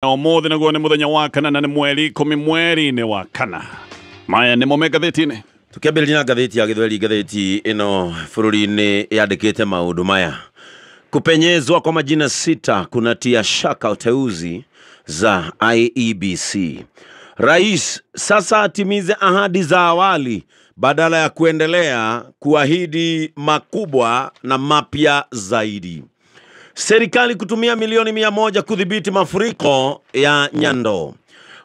Ũmũthĩ naguo nĩ mũthenya wa kana na nĩ mweri 10 mweri-inĩ wa kana. Maya nĩmo me ngathĩti-inĩ. Tukiambĩrĩria na ngathĩti ya Gĩthweri, ngathĩti ĩno bũrũri-inĩ yandĩkĩte maũndũ maya: kupenyezwa kwa majina 6 kunatia shaka uteuzi za IEBC. Rais sasa atimize ahadi za awali badala ya kuendelea kuahidi makubwa na mapya zaidi. Serikali kutumia milioni 100 kudhibiti mafuriko ya Nyando.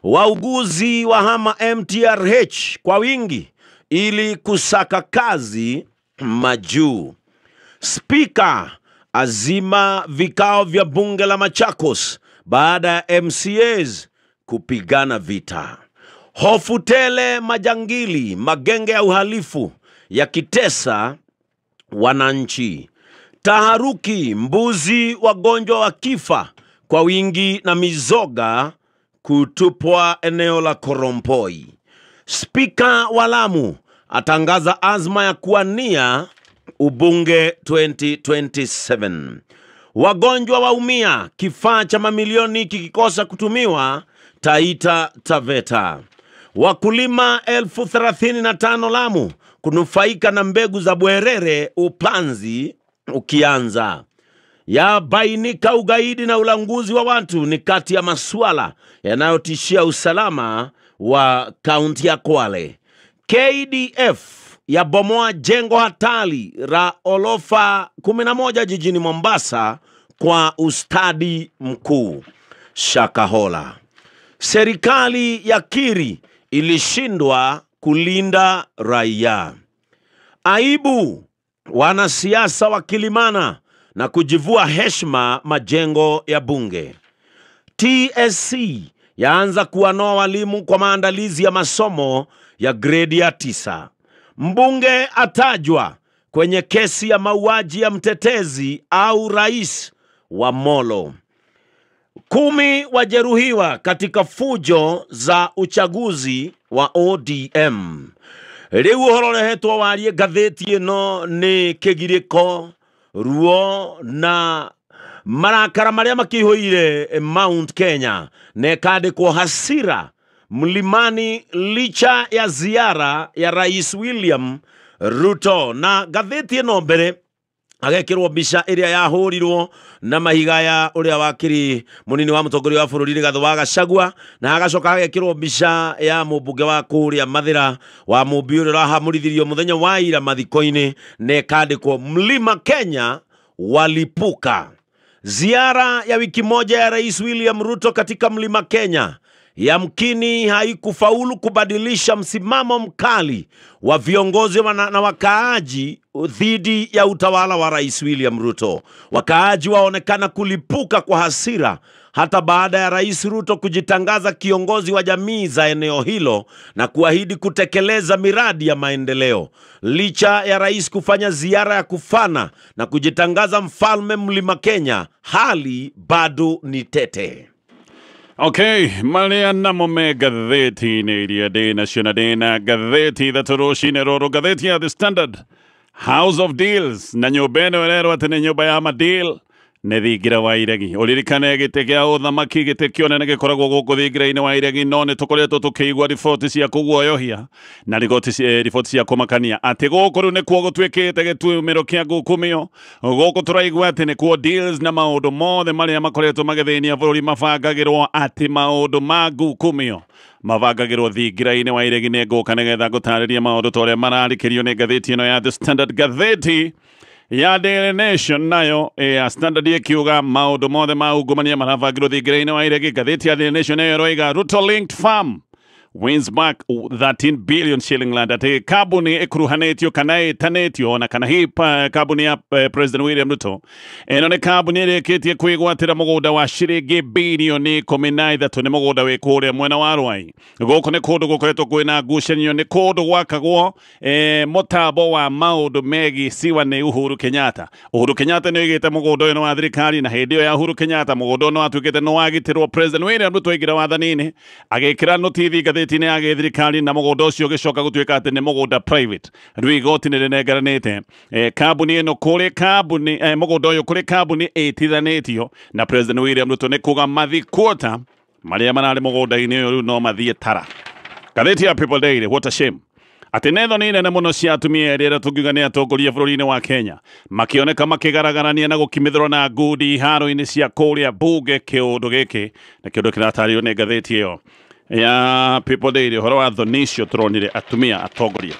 Wauguzi wahama MTRH kwa wingi ili kusaka kazi majuu. Spika azima vikao vya bunge la Machakos baada ya MCAs kupigana vita. Hofu tele majangili, magenge ya uhalifu yakitesa wananchi. Taharuki, mbuzi wagonjwa wakifa kwa wingi na mizoga kutupwa eneo la Korompoi. Spika wa Lamu atangaza azma ya kuwania ubunge 2027. Wagonjwa waumia, kifaa cha mamilioni kikikosa kutumiwa Taita Taveta. Wakulima 35,000 Lamu kunufaika na mbegu za bwerere upanzi ukianza. Yabainika ugaidi na ulanguzi wa watu ni kati ya masuala yanayotishia usalama wa kaunti ya Kwale. KDF yabomoa jengo hatari la orofa 11 jijini Mombasa kwa ustadi mkuu. Shakahola. Serikali ya kiri ilishindwa kulinda raia. Aibu wanasiasa wakilimana na kujivua heshima majengo ya bunge. TSC yaanza kuwanoa walimu kwa maandalizi ya masomo ya gredi ya 9. Mbunge atajwa kwenye kesi ya mauaji ya mtetezi au rais wa Molo. 10 wajeruhiwa katika fujo za uchaguzi wa ODM. Rĩu ũhoro ũrehetwo warie ngathĩti ĩno nĩ kĩgirĩko, ruo na marakara marĩa makĩihũire Mount Kenya, na ĩkandĩkwo hasira mlimani licha ya ziara ya Rais William Ruto. Na ngathĩti ĩno mbere agekĩrwo mbica ĩrĩa yahũrirwo na mahiga ya ũrĩa wakĩrĩ mũnini wa mũtongoria wa bũrũri Rigathĩ wa Gachagua, na hagacoka hagekĩrwo mbica ya mũmbunge wa kũrĩa Mathĩra wa Mũmbi ũrĩa ũrahamũrithirio mũthenya wa ira mathiko-inĩ, na ĩkandĩkwo Mlima Kenya walipuka. Ziara ya wiki moja ya Rais William Ruto katika Mlima Kenya yamkini haikufaulu kubadilisha msimamo mkali wa viongozi na wakaaji dhidi ya utawala wa Rais William Ruto. Wakaaji waonekana kulipuka kwa hasira hata baada ya Rais Ruto kujitangaza kiongozi wa jamii za eneo hilo na kuahidi kutekeleza miradi ya maendeleo. Licha ya rais kufanya ziara ya kufana na kujitangaza mfalme Mlima Kenya, hali bado ni tete. Okay, marĩa namo me ngathĩti-inĩ iria ndĩ nacio na ndĩ na ngathĩti ithatũ rũcinĩ rũrũ. Ngathĩti ya The Standard, House of Deals, na nyũmba ĩno ĩrerwo atĩ nĩ nyũmba ya madeal nĩ thingira wa iregi. Ũririkane gĩtĩ kĩa ũthamaki gĩtĩ kĩonene gĩkoragwo gũkũ thingira-inĩ wa iregi, no nĩ tũkoretwo tũkĩigua riboti cia kũguoyohia na riboti cia kũmakania atĩ gũkũ rĩu nĩkuo gũtuĩkĩte gĩtumĩro kĩa ngukumio. Gũkũ tũraigua atĩ nĩkuo deals na maũndũ mothe marĩa makoretwo magĩthĩnia bũrũri mabangagĩrwo, atĩ maũndũ ma ngukumio mabangagĩrwo thingira-inĩ wa iregi. Nĩ ngũka nĩgetha ngũtarĩrie maũndũ ta ũrĩa mararĩkĩrio nĩ ngathĩti ĩno ya The Standard. Ngathĩti ya Daily Nation nayo ya Standard ĩkiuga maũndũ mothe ma ungumania marabangĩrwo thingira-inĩ wa iregi. Ngathĩti ya Daily Nation nayo ĩroiga Ruto linked farm wins back 13 billion shilling land. Atĩ kambuni ĩkuruhanĩtio kana ĩtanĩtio ona kana hii kambuni ya President William Ruto ĩno nĩ kambuni ĩrĩkĩtie kwĩgwatĩra mũgũnda wa ciringi bilioni 13. Nĩ mũgũnda wĩ kũrĩa mwena wa Ruai. Gũkũ nĩ kũndũ gũkoretwo kwĩna ngucanio, nĩ kũndũ gwakagwo mũtambo wa maũndũ megiĩ ciwa nĩ Uhuru Kenyatta. Uhuru Kenyatta nĩ oigĩte mũgũnda ũyũ nĩ wa thirikari, na hĩndĩ ĩyo ya Uhuru Kenyatta mũgũnda ũyũ nĩ watuĩkĩte nĩ wagitĩrwo. President William Ruto aingĩra wathani-inĩ agĩkĩra notithi ngathĩti nĩ ya gĩthirikari, na mũgũnda ũcio ũgĩcoka gũtuĩka atĩ nĩ mũgũnda private. Rĩu igoti nĩ rĩnengeranĩte kambuni ĩno kũrĩ kambuni mũgũnda ũyũ kũrĩ kambuni ĩtithanĩtio na President William Ruto, nĩ kuga mathi quarter Marĩa mararĩ mũgũnda-inĩ ũyũ rĩu no mathiĩ tara. Ngathĩti ya People Daily, what a shame. Atĩ nĩ thoni nene mũno cia atumia erĩ arĩa tũngiuga nĩ atongoria bũrũri-inĩ wa Kenya makĩoneka makĩgaragarania na gũkimithũrwo na ngundi iharo-inĩ cia kũrĩa bunge. Kĩũndũ gĩkĩ nĩ kĩũndũ kĩratarĩrio nĩ ngathĩti ĩyo ya People Daily, ũhoro wa thoni icio tũronire atumia atongoria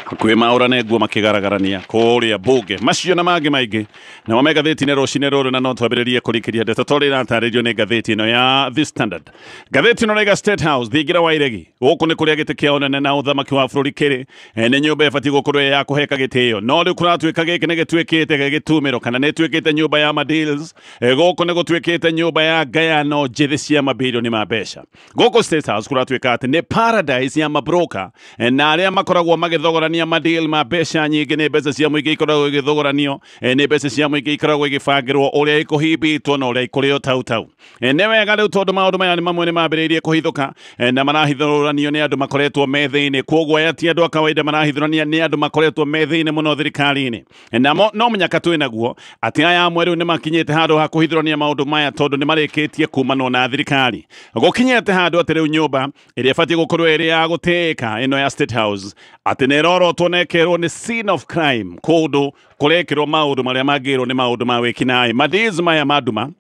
hakuhĩ maũrane nguo makĩgaragarania kũrĩa bunge. Macio na mangĩ maingĩ namo me ngathĩti-inĩ rũcinĩ rũrũ, na no twambĩrĩrie kũrikĩria ndeto tondũ ĩratarĩrio nĩ ngathĩti ĩno ya The Standard. Ngathĩti ĩno raiga State House thingira wa Iregi, gũkũ nĩ kũrĩa gĩtĩ kĩa ũnene na ũthamaki wa bũrũri kĩrĩ. Nĩ nyũmba ĩbatiĩ gũkorwo ĩ ya kũheka gĩtĩo, no rĩu kũratuĩka gĩkĩ nĩ gĩtuĩkĩte gĩtumĩro kana nĩ ĩtuĩkĩte nyũmba ya madeals. Gũkũ nĩ gũtuĩkĩte nyũmba ya ngayano njĩthĩ cia mabirioni ma mbeca. Gũkũ State House kũratuĩka atĩ nĩ paradise ya mabroka na arĩa makoragwo magĩthogorania madeal ma mbeca nyingĩ. Nĩ mbeca cia mũingĩ ikoragwo igĩthogoranio, nĩ mbeca cia mũingĩ ikoragwo igĩbangĩrwo ũrĩa ikũhimbĩtwo na ũrĩa ikũrĩo tau tau. Nĩ wega rĩu tondũ maũndũ maya nĩ mamwe nĩ mambĩrĩirie kũhithũka, na marahithũranio nĩ andũ makoretwo me thĩinĩ. Kwoguo aya ti andũ a kawaida marahithũrania, nĩ andũ makoretwo me thĩinĩ mũno thirikari-inĩ. Namo no mũnyaka twĩ naguo atĩ aya amwe rĩu nĩ makinyĩte handũ ha kũhithũrania maũndũ maya tondũ nĩ marĩkĩtie kumanwo na thirikari. Gũkinyĩte handũ atĩ rĩu nyũmba ĩrĩa ĩbatiĩ gũkorwo ĩrĩ ya gũtĩĩka ĩno ya State House atĩ nĩ ĩrorotwo na ĩkerwo nĩ scene of crime, kũndũ kũrekĩrwo maũndũ marĩa mangĩrwo nĩ maũndũ ma wĩkinaĩ. Madeals maya ma nduma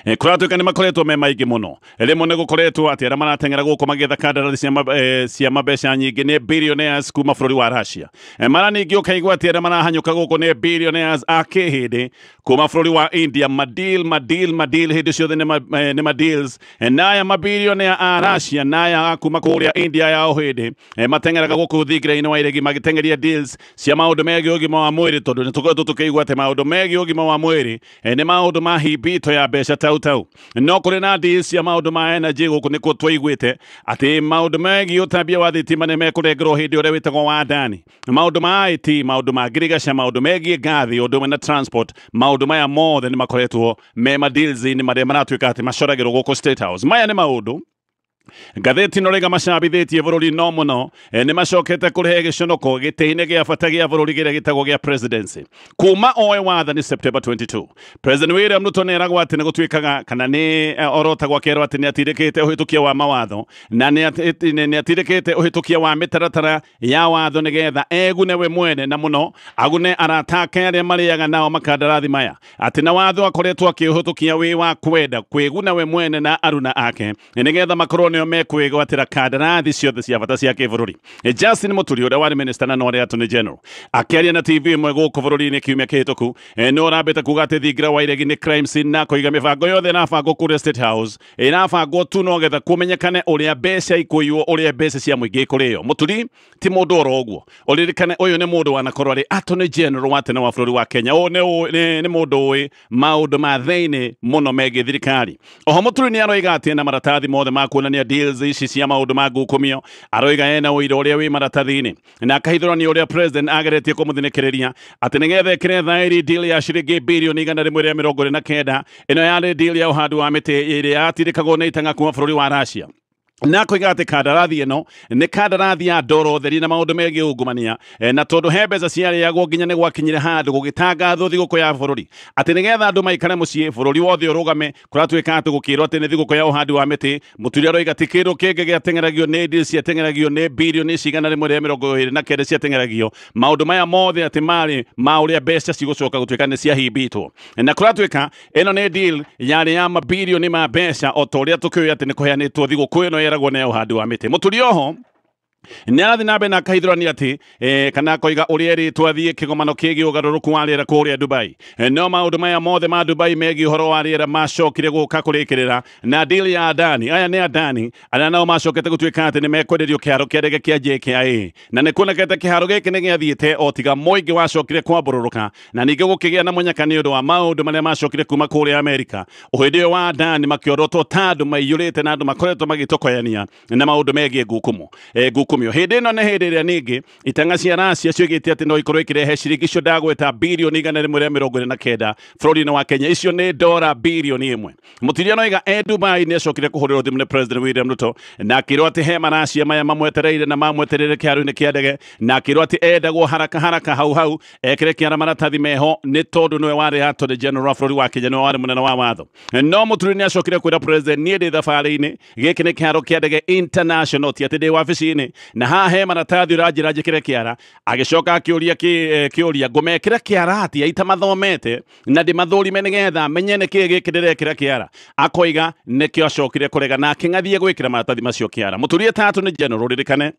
kũratuĩka nĩ makoretwo me maingĩ mũno. Rĩmwe nĩ gũkoretwo atĩ arĩa marateng'era gũkũ magĩetha kandarathi cia mabeca nyingĩ nĩ billionaires kuma bũrũri wa Russia. Mara ningĩ ũkaigua atĩ arĩa marahanyũka gũkũ nĩ billionaires a kĩhĩndĩ kuma bũrũri wa India. Madeal madeal madeal hĩndĩ ciothe nĩ madeals. Naya mabillionaire a Russia naya a kuma kũrĩa India ya ũhĩndĩ mateng'eraga gũkũ thingira-inĩ wa Iregi magĩteng'eria deals cia maũndũ megiĩ ũgima wa mwĩrĩ, tondũ nĩ tũkoretwo tũkĩigua atĩ maũndũ megiĩ ũgima wa mwĩrĩ nĩ maũndũ ma himbito ya mbeca tau tau. No kũrĩ na deals cia maũndũ ma energy gũkũ nĩkuo twaiguĩte atĩ maũndũ megiĩ ũtambia wa thitima nĩ mekũrengerwo hĩndĩ ũrĩa wĩtagwo wa Adani. Maũndũ ma IT, maũndũ ma ngirigaca, maũndũ megiĩ ngathi, ũndũ ũmwe na transport, maũndũ maya mothe nĩ makoretwo me madeals-inĩ marĩa maratuĩka atĩ macoragĩrwo gũkũ State House. Maya nĩ maũndũ ngathĩti ĩno rĩga macabithĩtie bũrũri no mũno. Nĩ macokete kũrehe gĩconoko gĩtĩ-inĩ gĩa bata gĩa bũrũri kĩrĩa gĩtagwo gĩa presidency. Kuma oe wathani September 22, President William Ruto nĩ eragwo atĩ nĩ gũtuĩkaga kana nĩ orotagwo akerwo atĩ nĩ atindĩkĩte ũhĩtũkia wa mawatho na nĩ atindĩkĩte ũhĩtũkia wa mĩtaratara ya watho nĩgetha egune we mwene na mũno agune arata ake arĩa marĩaga nao makandarathi maya, atĩ na watho akoretwo akĩũhĩtũkia wĩ wa kwenda kwĩguna we mwene na aruna ake nĩgetha makorwo nĩo mekwĩgwatĩra kandarathi ciothe cia bata cia kĩbũrũri. Justin Muturi ũrĩa warĩ minister na no arĩ attorney general akĩaria na TV ĩmwe gũkũ bũrũri-inĩ kiumia kĩhĩtũku, nĩ ũrambĩte kuga atĩ thingira wa Iregi nĩ crime scene, na kũiga mĩbango yothe ĩrabangwo kũrĩa State House ĩrabangwo tu no getha kũmenyekane ũrĩa mbeca ikũiywo, ũrĩa mbeca cia mũingĩ ikũrĩo. Muturi ti mũndũ oro ũguo, ũririkane ũyũ nĩ mũndũ wanakorwo arĩ attorney general wa tene wa bũrũri wa Kenya. Ũyũ nĩ mũndũ ũĩ maũndũ ma thĩinĩ mũno megiĩ thirikari. Oho Muturi nĩ aroiga atĩ ena maratathi mothe ma kuonania deals ici cia maũndũ ma ngukumio, aroiga ena ũira ũrĩa wĩ maratathi-inĩ na akahithũrania ũrĩa president ageretie kũmũthinĩkĩrĩria atĩ nĩgetha ĩkĩre thaĩri deal ya ciringi birioni 129. Ĩno yarĩ deal ya ũhandi wa mĩtĩ ĩrĩa yatindĩkagwo nĩ itang'a kuma bũrũri wa Russia, na koiga atĩ kandarathi ĩno nĩ kandarathi ya ndoro theri na maũndũ megiĩ ungumania, na tondũ he mbeca ciarĩagwo nginya nĩ gwakinyire handũ gũgĩtangathwo thigũkũ ya bũrũri atĩ nĩgetha andũ maikare mũciĩ bũrũri wothe ũrũgame. Kũratuĩka atĩ gũkĩrwo atĩ nĩ thigũkũ ya ũhandi wa mĩtĩ, Mũturi aroiga ti kĩndũ kĩngĩ gĩateng'eragio nĩ deal ciateng'eragio nĩ birioni 129 ciateng'eragio. Maũndũ maya mothe atĩ marĩ ma ũrĩa mbeca cigũcoka gũtuĩka nĩ ciahimbĩtwo, na kũratuĩka ĩno nĩ deal yarĩ ya mabirioni ma mbeca o ta ũrĩa tũkĩũĩ atĩ nĩ kũheanĩtwo thigũkũ ĩno yeragwo nĩ ya ũhandi wa mĩtĩ. Mũturi oho nĩ arathiĩ na mbere na akahithũrania atĩ kana akoiga ũrĩa erĩtwo athiĩ kĩgomano kĩgiĩ ũgarũrũku wa rĩera kũrĩa Dubai. No maũndũ maya mothe ma Dubai megiĩ ũhoro wa rĩera macokire gũka kũrĩkĩrĩra na deal ya Adani. Aya nĩ Adani arĩa nao macokete gũtuĩka atĩ nĩ mekwenderio kĩharo kĩa ndege kĩa JKIA, na nĩ kuonekete kĩharo gĩkĩ nĩ gĩathiĩte o tiga mũingĩ wacokire kwambũrũrũka na ningĩ gũkĩgĩa na mũnyaka nĩ ũndũ wa maũndũ marĩa macokire kuma kũrĩa Amerika. Ũhĩndĩ ũyũ wa Adani makĩorotwo ta andũ maiyũrĩte na andũ makoretwo magĩtokoyania na maũndũ megiĩ ngukumo. ngukumio. Hĩndĩ ĩno nĩ hĩndĩ ĩrĩa ningĩ itanga cia Racia ciugĩte atĩ no ikorwo ikĩrehe ciringi icio ndagweta birioni 149 bũrũri-inĩ wa Kenya. Icio nĩ dora birioni 1. Mutiria noiga e Dubai nĩ acokire kũhũrĩrwo thimũ nĩ President William Ruto na akĩrwo atĩ he maracia maya mamwetereire na mamwetereire kĩharo-inĩ kĩa ndege, na akĩrwo atĩ endagwo haraka haraka hau hau ekĩre kĩara maratathi meho nĩ tondũ nĩwe warĩ Attorney General wa bũrũri wa Kenya, nĩwe warĩ mũnene wa watho. No Muturi nĩ acokire kwĩra President, niĩ ndĩ thabarĩ-inĩ, gĩkĩ nĩ kĩharo kĩa ndege international, ti atĩ ndĩ wabici-inĩ, na haha he maratathi ũranjĩra njĩkĩre kĩara. Agĩcoka akĩũria kĩũria, ngũmekĩra kĩara atĩa itamathomete na ndĩmathũrime nĩgetha menye nĩkĩĩ gĩkĩ ndĩrekĩra kĩara. Akoiga nĩkĩo acokire kũrega na akĩng'athie gwĩkĩra maratathi macio kĩara. Mũturi Attorney General ririkane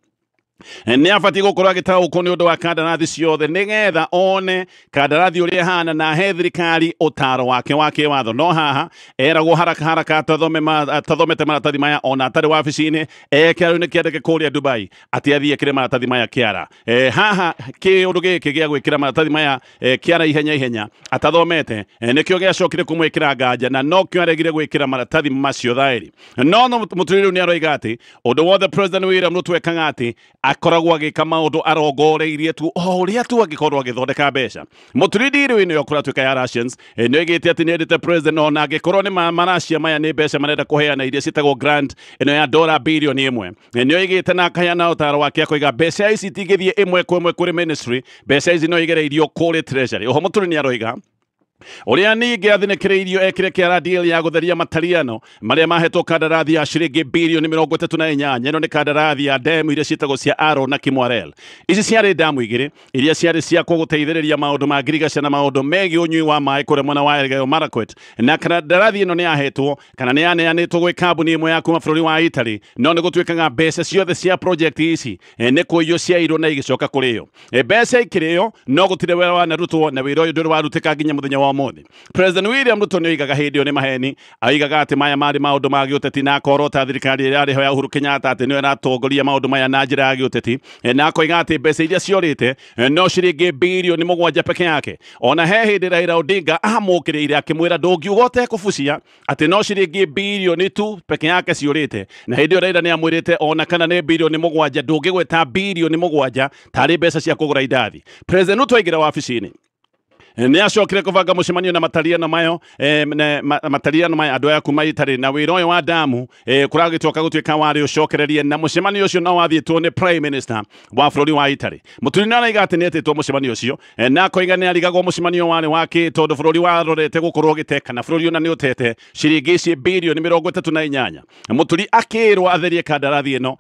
nĩ abatiĩ gũkorwo agĩtaũkwo nĩ ũndũ wa kandarathi ciothe nĩgetha one kandarathi ũrĩa ĩhana na he thirikari ũtaro wake wa kĩwatho. No haha eragwo haraka haraka atathomete maratathi maya ona atarĩ wabici-inĩ, ekĩaro-inĩ kĩa ndege kũrĩa Dubai atĩ athiĩ ekĩre maratathi maya kĩara. Haha kĩũndũ gĩkĩ gĩa gwĩkĩra maratathi maya kĩara ihenya ihenya atathomete nĩkĩo gĩacokire kũmwĩkĩra nganja na nokĩo aregire gwĩkĩra maratathi macio thaĩri. No Mũturi rĩu nĩ aroiga atĩ ũndũ wothe President William Ruto ekaga atĩ akoragwo agĩka maũndũ arongoreirie tu o ũrĩa tu angĩkorwo agĩthondeka mbeca. Mũturi deal ĩno kũratuĩka ya Russians nĩ oigĩte atĩ nĩendete president ona angĩkorwo nĩ maracia maya nĩ mbeca marenda kũheana iria ciĩtagwo grant ĩno ya dora birioni 1. Nĩ oigĩte na akaheana ũtaro wake akoiga mbeca ici itingĩthiĩ ĩmwe kwa ĩmwe kũrĩ ministry, mbeca ici no igereirio kũrĩ treasury. Oho Mũturi nĩ aroiga ũrĩa ningĩ athinĩkĩrĩirio ekĩre kĩara deal ya gũtheria matariano marĩa mahetwo kandarathi ya ciringi birioni 38. Ĩno nĩ kandarathi ya demu iria ciĩtagwo cia Aro na Kimwarel. Ici ciarĩ damu igĩrĩ iria ciarĩ cia gũteithĩrĩria maũndũ ma ngirigaca na maũndũ megiĩ ũnyui wa maĩ kũrĩa mwena wa Elgeyo Marakwet. Na kandarathi ĩno nĩ yahetwo kana nĩ yaneanĩtwo gwĩ kambuni ĩmwe ya kuma bũrũri wa Italy, no nĩ gũtuĩkaga mbeca ciothe cia project ici nĩ kũiywo ciairwo na igĩcoka kũrĩo. Mbeca ikĩrĩo no gũtirĩ wĩra wanarutwo na wĩra ũyũ ndũrĩ warutĩka nginya mũthenya wa ũmũthĩ. President William Ruto nĩ oigaga hĩndĩ ĩyo nĩ maheni, oigaga atĩ maya marĩ maũndũ ma gĩũteti na akorota thirikari ĩrĩa yarĩ ho ya Uhuru Kenyatta atĩ nĩyo ĩratongoria maũndũ maya na njĩra ya gĩũteti, na akoiga atĩ mbeca iria ciorĩte no ciringi birioni 7 peke yake. Ona he hĩndĩ Raila Odinga amũkĩrĩire akĩmwĩra ndũngiuga ũtekũbucia atĩ no ciringi birioni tu peke yake ciũrĩte, na hĩndĩ ĩyo Raila nĩ amwĩrĩte ona kana nĩ birioni 7 ndũngĩgweta birioni 7 tarĩ mbeca cia kũgũra indathi. President Ruto aingĩra wabici-inĩ nĩ acokire kũbanga mũcemanio na matariano mayo matariano maya andũ aya kuma Italy na wĩra ũyũ wa damu kũragĩtuĩka gũtuĩka warĩ ũcokererie, na mũcemanio ũcio no wathiĩtwo nĩ Prime Minister wa bũrũri wa Italy. Mũturi nĩ araiga atĩ nĩ etĩtwo mũcemanio ũcio na akoiga nĩ arigagwo mũcemanio warĩ wa kĩ tondũ bũrũri warorete gũkorwo ũgĩte kana bũrũri ona nĩ ũtete ciringi ici birioni 38. Mũturi akĩrwo atherie kandarathi ĩno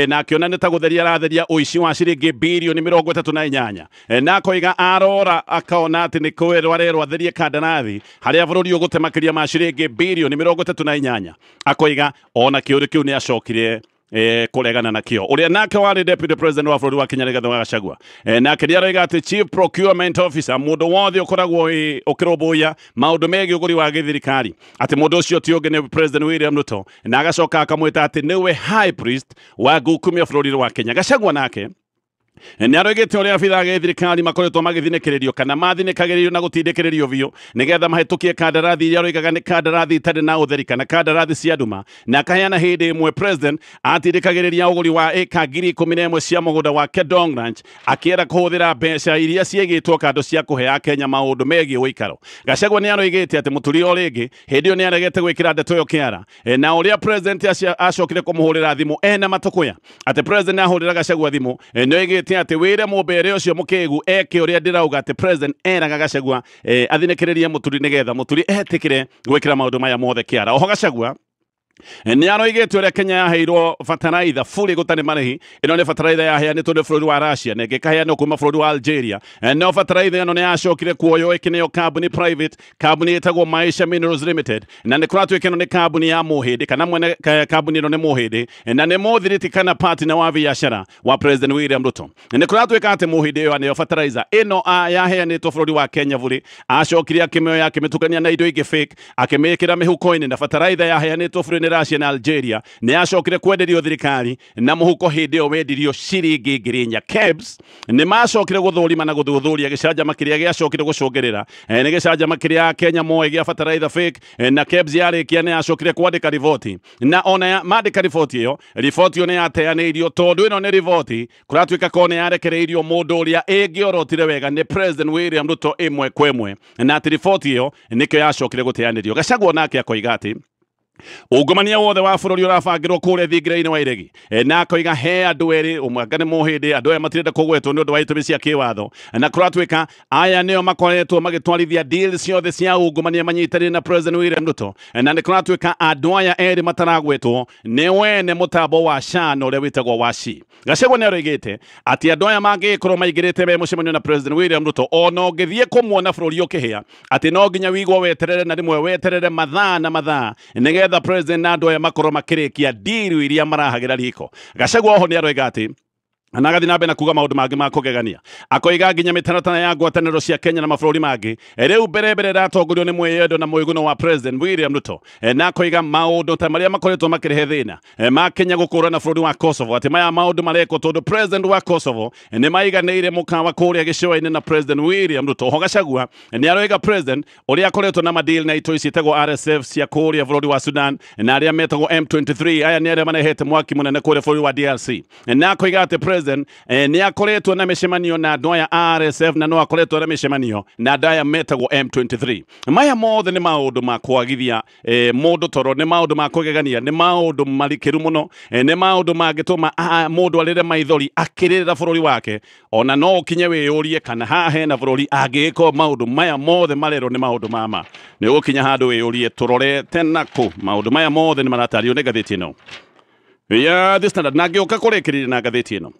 na akĩona nĩ ta gũtheria aratheria ũici wa ciringi birioni 38, na akoiga arora akaona atĩ nĩ kwĩrwo arerwo atherie kandarathi harĩa bũrũri ũgũte makĩria ma ciringi birioni 38. Akoiga ona kĩũndũ kĩu nĩ acokire kũregana nakĩo. Ũrĩa nake warĩ deputy president wa bũrũri wa Kenya Rigathi wa Gachagua nake nĩ aroiga atĩ chief procurement officer, mũndũ wothe ũkoragwo ũkĩrũmbũiya maũndũ megiĩ ũgũri wa gĩthirikari, atĩ mũndũ ũcio ti ũngĩ nĩ President William Ruto, na agacoka akamwĩta atĩ nĩwe high priest wa ngukumio bũrũri wa Kenya. Gachagua nake nĩ aroigĩte ũrĩa abithaa gĩthirikari makoretwo magĩthinĩkĩrĩrio kana mathinĩkagĩrĩrio na gũtindĩkĩrĩrio biũ nĩgetha mahĩtũkie kandarathi iria aroigaga nĩ kandarathi itarĩ na ũtheri kana kandarathi cia nduma, na akaheana hĩndĩ ĩmwe president atindĩkagĩrĩria ũgũri wa ĩka 11,000 cia mũgũnda wa Kedong Ranch akĩenda kũhũthĩra mbeca iria ciigĩtwo kando cia kũhe Akenya maũndũ megiĩ ũikaro. Gachagua nĩ aroigĩte atĩ Mũturi o rĩngĩ hĩndĩ ĩyo nĩ aregete gwĩkĩra ndeto ĩyo kĩara, na ũrĩa president acokire kũmũhũrĩra thimũ ena matũkũya atĩ president ahũrĩra Gachagua thimũ nĩ oigĩte atĩ wĩre mũmbere ũcio mũkĩgu eke ũrĩa ndĩrauga atĩ president eraga Gachagua athinĩkĩrĩrie Mũturi nĩgetha Mũturi etĩkĩre gwĩkĩra maũndũ maya mothe kĩara. Oho Gachagua nĩ aroigĩte ũrĩa Kenya yaheirwo bataraitha bũrĩ gũtarĩ marĩhi. Ĩno nĩ bataraitha yaheanĩtwo nĩ bũrũri wa Russia na ĩngĩ ĩkaheanwo kuma bũrũri wa Algeria. No bataraitha ĩno nĩ yacokire kuoywo ĩkĩneo kambuni private, kambuni ĩtagwo Maisha Minerals Limited, na nĩ kũratuĩka ĩno nĩ kambuni ya Mũhĩndĩ kana mwene kambuni ĩno nĩ Mũhĩndĩ na nĩ mũthiriti kana partner wa biacara wa President William Ruto. Nĩ kũratuĩka atĩ Mũhĩndĩ ĩyo aneo bataraitha ĩno yaheanĩtwo bũrũri wa Kenya bũrĩ acokire akĩmĩoya akĩmĩtukania na indo ingĩ fake akĩmĩĩkĩra mĩhuko-inĩ, na bataraitha yaheanĩtwo bũrĩ nĩ Russia na Algeria nĩ yacokire kwenderio thirikari na mũhuko hĩndĩ ĩyo wendirio ciringi 4,000. KEBS nĩ macokire gũthũrima na gũthuthuria gĩcanjama kĩrĩa gĩacokire gũcũngĩrĩra nĩ gĩcanjama kĩrĩa Kenya moĩ gĩa bataraitha fake, na KEBS yarĩkia nĩ yacokire kwandĩka riboti, na ona mandĩka riboti ĩyo, riboti ĩyo nĩ yateanĩirio tondũ ĩno nĩ riboti kũratuĩka ko nĩ yarekereirio mũndũ ũrĩa ĩngĩorotire wega nĩ President William Ruto ĩmwe kwa ĩmwe, na atĩ riboti ĩyo nĩkĩo yacokire gũteanĩrio. Gachagua nake akoiga atĩ ungumania wothe wa bũrũri ũrabangĩrwo kũrĩa thingira-inĩ wa iregi, na akoiga he andũ erĩ, ũmwe anga nĩ mũhĩndĩ, andũ aya matirenda kũgwetwo nĩ ũndũ wa itũmi cia kĩwatho, na kũratuĩka aya nĩo makoretwo magĩtwarithia deal ciothe cia ungumania manyitanĩire na President William Ruto, na nĩ kũratuĩka andũ aya erĩ mataragwetwo nĩ wene mũtambo wa SHA na ũrĩa wĩtagwo wa SHI. Gachagua nĩ aroigĩte atĩ andũ aya mangĩgĩkorwo maingĩrĩte me mũcemanio na President William Ruto, ona ũngĩthiĩ kũmuona bũrũri ũkĩhĩa, atĩ no nginya wĩigwo weterere na rĩmwe weterere mathaa na mathaa nĩgetha President na andũ aya makorwo makĩrĩkia ndiru iria marahagĩra riko. Gachagua oho nĩ aroiga atĩ na agathi na mbere na kuga maũndũ mangĩ ma kũgegania, akoiga nginya mĩtaratara ya ngwatanĩro cia Kenya na mabũrũri mangĩ rĩu mbere mbere ĩratongorio nĩ mwĩyendo na mwĩguno wa President William Ruto, na akoiga maũndũ ta marĩa makoretwo makĩrehe thĩna ma Kenya gũkũrana bũrũri wa Kosovo, atĩ maya maũndũ marekwo tondũ President wa Kosovo nĩ maiganĩire mũkawa kũrĩa gĩcũa-inĩ na President William Ruto. Oho Gachagua nĩ aroiga President ũrĩa akoretwo na madeal na itoi ciĩtagwo RSF cia kũrĩa bũrũri wa Sudan na arĩa metagwo M23, aya nĩ arĩa marehete mwaki mũnene kũrĩa bũrũri wa DRC, na akoiga atĩ President nĩ akoretwo na mĩcemanio na andũ aya RSF na no akoretwo na mĩcemanio na andũ aya metagwo M23. Maya mothe nĩ maũndũ ma kwagithia mũndũ toro, nĩ maũndũ ma kũgegania, nĩ maũndũ marikĩru mũno, nĩ maũndũ mangĩtũma mũndũ arĩre maithori akĩrĩrĩra bũrũri wake, ona no ũkinye wĩyũrie kana haha hena bũrũri angĩgĩkwo maũndũ maya mothe marerwo nĩ maũndũ mama. Nĩ ũgũkinya handũ wĩyũrie tũrorete nakũ. Maũndũ maya mothe nĩ maratario nĩ ngathĩti ĩno ya The Standard. Na ngĩũka kũrĩkĩrĩria na ngathĩti ĩno,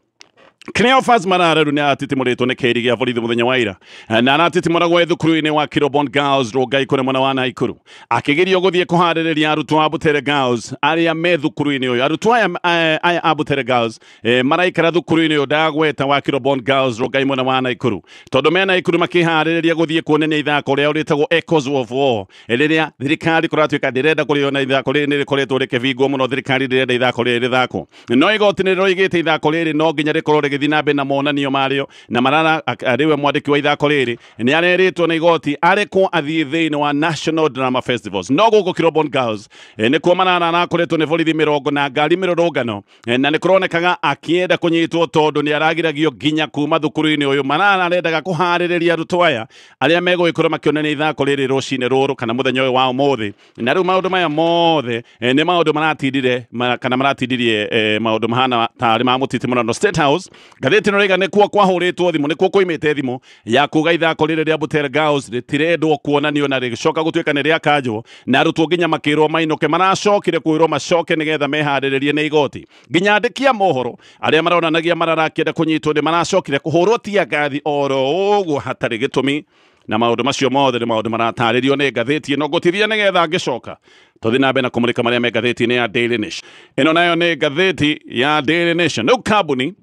Cleophas Malala rĩu nĩ aratitimũrĩtwo nĩ kĩĩri gĩa borithi mũthenya wa ira, na aratitimũragwo thukuru-inĩ wa Kirobon Girls Rongai kũrĩa mwena wa Naikuru, akĩgerio gũthiĩ kũharĩrĩria arutwo a Butere Girls arĩa me thukuru-inĩ ũyũ. Arutwo aya a Butere Girls maraikara thukuru-inĩ ũyũ ndagweta wa Kirobon Girls Rongai mwena wa Naikuru, tondũ me Naikuru makĩharĩrĩria gũthiĩ kuonania ithako rĩao rĩtagwo Echoes of War, rĩrĩa thirikari kũratuĩka ndĩrenda kũrĩona. Ithako rĩrĩ nĩ rĩkoretwo rĩkĩbingwo mũno, thirikari ndĩrenda ithako rĩrĩ rĩthakwo, no igoti nĩ rĩroigĩte ithako rĩrĩ no nginya rĩkorwo rĩgĩthiĩ na mbere na monanio marĩo, na Malala arĩwe mwandĩki wa ithako rĩrĩ nĩ arerĩtwo nĩ igoti arekwo athiĩ thĩinĩ wa National Drama Festivals. No gũkũ Kirobon Girls nĩkuo Malala arakoretwo nĩ borithi mĩrongo na ngari mĩrũrũngano, na nĩ kũronekaga akĩenda kũnyitwo tondũ nĩ aragiragio nginya kuma thukuru-inĩ ũyũ. Malala arendaga kũharĩrĩria arutwo aya arĩa megũgĩkorwo makĩonania ithako rĩrĩ rũcinĩ rũrũ kana mũthenya ũyũ wa ũmũthĩ. Na rĩu maũndũ maya mothe nĩ maũndũ maratindire kana maratindirie maũndũ mahana tarĩ ma mũtitimũrano. State House ngathĩti ĩno rĩga nĩkuo kwahũrĩtwo thimũ, nĩkuo koimĩte thimũ ya kuga ithako rĩrĩ rĩa Butere Girls rĩtirendwo kuonanio na rĩgĩcoka gũtuĩka nĩ rĩakanjwo, na arutwo nginya makĩrwo mainũke, maracokire kwĩrwo macoke nĩgetha meharĩrĩrie nĩ igoti. Nginya andĩki a mohoro arĩa maronanagia mararakĩenda kũnyitwo nĩ maracokire kũhũrwo tiangathi oro ũguo hatarĩ gĩtũmi, na maũndũ macio mothe nĩ maũndũ maratarĩrio nĩ ngathĩti ĩno. Ngũtithia nĩgetha ngĩcoka tũthiĩ na mbere na kũmũrĩka marĩa me ngathĩti-inĩ ya Daily Nation. Ĩno nayo nĩ ngathĩti ya Daily Nation. Rĩu kambuni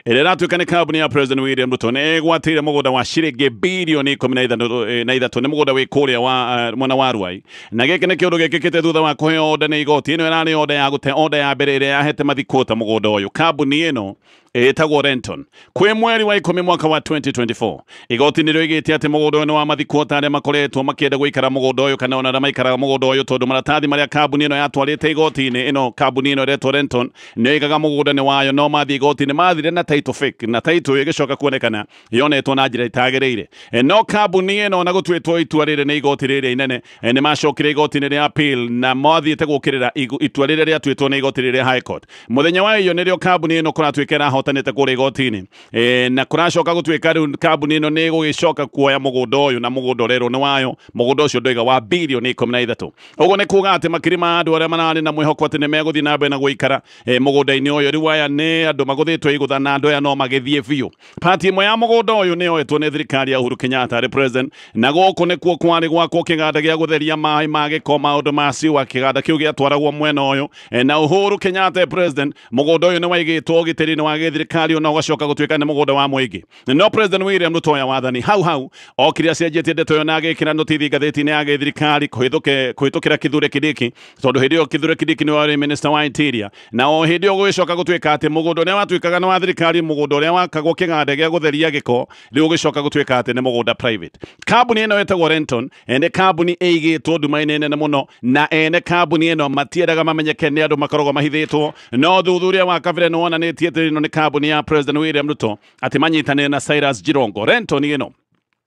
ĩrĩa ĩratuĩka nĩ kambuni ya President William Ruto nĩ ĩgwatĩire mũgũnda wa ciringi bilioni 13 nĩ mũgũnda wĩ kũrĩa wa mwena wa Ruai, na gĩkĩ nĩ kĩũndũ gĩkĩkĩte thutha wa kũheo order nĩ igoti. Ĩno ĩrarĩ order ya gũte order ya mbere ĩrĩa yahete mathikũta mũgũnda ũyũ. Kambuni ĩno ĩtagwo Renton. Kwĩ mweri wa 10 mwaka wa 2024 igoti nĩ rĩoigĩte atĩ mũgũnda ũyũ nĩ wa mathikũta arĩa makoretwo makĩenda gũikara mũgũnda ũyũ kana ona arĩa maikaraga mũgũnda ũyũ, tondũ maratathi marĩa kambuni ĩno yatwarĩte igoti-inĩ, ĩno kambuni ĩno ĩretwo Renton nĩ yoigaga mũgũnda nĩ wayo, no mathiĩ igoti-inĩ mathire na title fake, na title ĩgĩcoka kuonekana yonetwo na njĩra ĩtagĩrĩire. No kambuni ĩno ona gũtuĩtwo itua rĩrĩ nĩ igoti rĩrĩa inene, nĩ macokire igoti-inĩ rĩa appeal na mathiĩte gũkĩrĩra itua rĩrĩa rĩatuĩtwo nĩ igoti rĩrĩa High Court. Mũthenya wa iyo nĩrĩo kambuni ĩno kũratuĩka ĩrahotanĩte kũrĩa igoti-inĩ, na kũracoka gũtuĩka rĩu kambuni ĩno nĩ ĩgũgĩcoka kuoya mũgũnda ũyũ, na mũgũnda ũrerwo nĩ wayo, mũgũnda ũcio ndoiga wa bilioni 13. Ũguo nĩ kuga atĩ makiri ma andũ arĩa mararĩ na mwĩhoko atĩ nĩ megũthiĩ na mbere na gũikara mũgũnda-inĩ ũyũ, rĩu aya nĩ andũ magũthĩtwo igũtha na andũ aya no magĩthiĩ biũ. Pati ĩmwe ya mũgũnda ũyũ nĩ yoetwo nĩ thirikari ya Uhuru Kenyatta arĩ president, na gũkũ nĩkuo kwarĩ gwakwo kĩganda gĩa gũtheria maĩ ma gĩko, maũndũ ma siwa, kĩganda kĩu gĩatwaragwo mwena ũyũ, na Uhuru Kenyatta president, mũgũnda ũyũ nĩ waigĩtwo ũgitĩri-inĩ wa gĩthirikari ona ũgacoka gũtuĩka nĩ mũgũnda wa mũingĩ. No President William Ruto oya wathani hau hau okire acenjetie ndeto ĩyo na agĩkĩra notithi ngathĩti-inĩ ya gĩthirikari kũhĩtũkĩra Kithure Kindiki. Kindiki tondu hindi yo Kithure Kindiki ni warĩ minister wa interior na o hindi yo gũgĩcoka gũtuĩka atĩ mũgũnda ũrĩa watuĩkaga nĩ wa thirikari mũgũnda ũrĩa wakagwo kĩganda gĩa gũtheria gĩko rĩu ũgĩcoka gũtuĩka atĩ nĩ mũgũnda private. Kambuni ĩno ĩtagwo Renton ene kambuni ĩigĩtwo nduma-inĩ nene mũno na ene kambuni ĩno matiendaga mamenyeke nĩ andũ makoragwo mahithĩtwo no thuthuria wa kabere nĩ wonanĩtie atĩ ĩno nĩ kambuni ya President William Ruto atĩ manyitanĩre na Cyrus Jirongo. Renton ĩno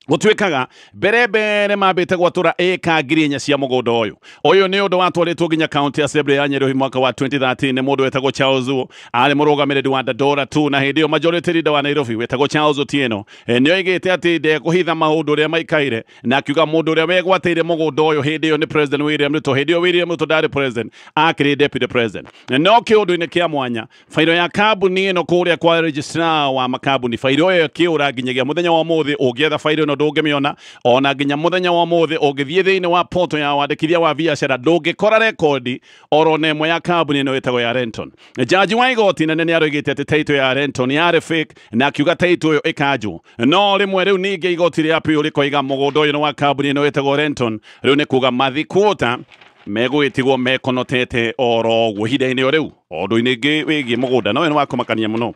gũtuĩkaga mbere mbere mambĩte gwatũra ĩka 4,000 cia mũgũnda ũyũ. Ũyũ nĩ ũndũ watwarĩtwo nginya County Assembly ya Nyeri mwaka wa 2013 nĩ mũndũ wetagwo Charles Zuo arĩ mũrũgamĩrĩri wa Dandora 2 na hĩndĩ ĩyo majority leader wa Nairobi wetagwo Charles Otieno nĩ oigĩte atĩ ndekũhitha maũndũ ũrĩa maikaire na akiuga mũndũ ũrĩa wegwatĩire mũgũnda ũyũ hĩndĩ ĩyo nĩ President William Ruto. Hĩndĩ ĩyo William Ruto ndarĩ president, akĩrĩ deputy president. No kĩũndũ-inĩ kĩa mwanya fairo ya kambuni ĩno kũrĩa kwa registrar wa makambuni fairo ĩyo ĩkĩũra nginyagia mũthenya wa ũmũthĩ ũngĩetha fairo ĩno ndũngĩmĩona ona nginya mũthenya wa ũmũthĩ ũngĩthiĩ thĩinĩ wa portal ya wandĩkithia wa biacara ndũngĩkora rekondi oro na ĩmwe ya kambuni ĩno ĩtagwo ya Renton. Jaji wa igoti nene nĩ aroigĩte atĩ title ya Renton yarĩ fake na akiuga title ĩyo ĩkanjwo no rĩmwe rĩu ningĩ igoti rĩa appeal rĩkoiga mũgũnda ũyũ nĩ wa kambuni ĩno ĩtagwo Renton rĩu nĩ kuga mathikuota megũgĩtigwo mekonotete oro ũguo ihinda-inĩ o rĩu ũndũ-inĩ ũngĩ wĩgiĩ mũgũnda no ũyũ nĩ wa kũmakania mũno.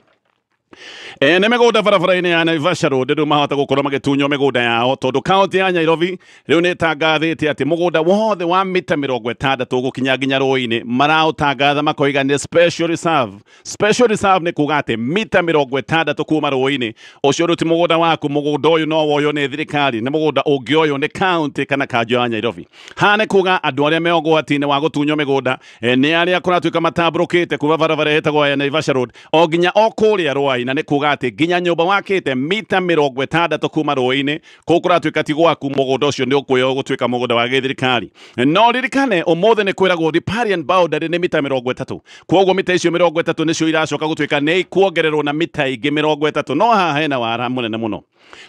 Ene mĩgũnda barabara-inĩ ya Naivasha Road rĩu mahota gũkorwo magĩtunywo mĩgũnda yao tondũ kaunti ya Nairobi rĩu nĩ ĩtangathĩte atĩ mũgũnda wothe wa mita 60 gũkinya nginya rũĩ-inĩ maraũtangatha makoiga nĩ special reserve. Special reserve nĩ kuga atĩ mita 60 kuma rũĩ-inĩ ũcio rĩu ti mũgũnda waku, mũgũnda ũyũ no woywo nĩ thirikari, nĩ mũgũnda ũngĩoywo nĩ kaunti kana kanjũ ya Nairobi. Haha nĩ kuga andũ arĩa me ũgwati-inĩ wa gũtunywo mĩgũnda nĩ arĩa kũratuĩka matambũrũkĩte kuma barabara ĩtagwo ya Naivasha Road o nginya o kũrĩa Rwai na nĩ kuga atĩ nginya nyũmba wakĩte mita 60 kuma rũĩ-inĩ kũu kũratuĩka ti gwaku, mũgũnda ũcio nĩ ũkuoywo gũtuĩka mũgũnda wa gĩthirikari. No ririkane ũmũthĩ nĩ kwĩragwo riparian boundary nĩ mita 30 kwoguo mita icio 30 nĩcio iracoka gũtuĩka nĩ ikuongererwo na mita ingĩ 30 no haha hena wara mũnene mũno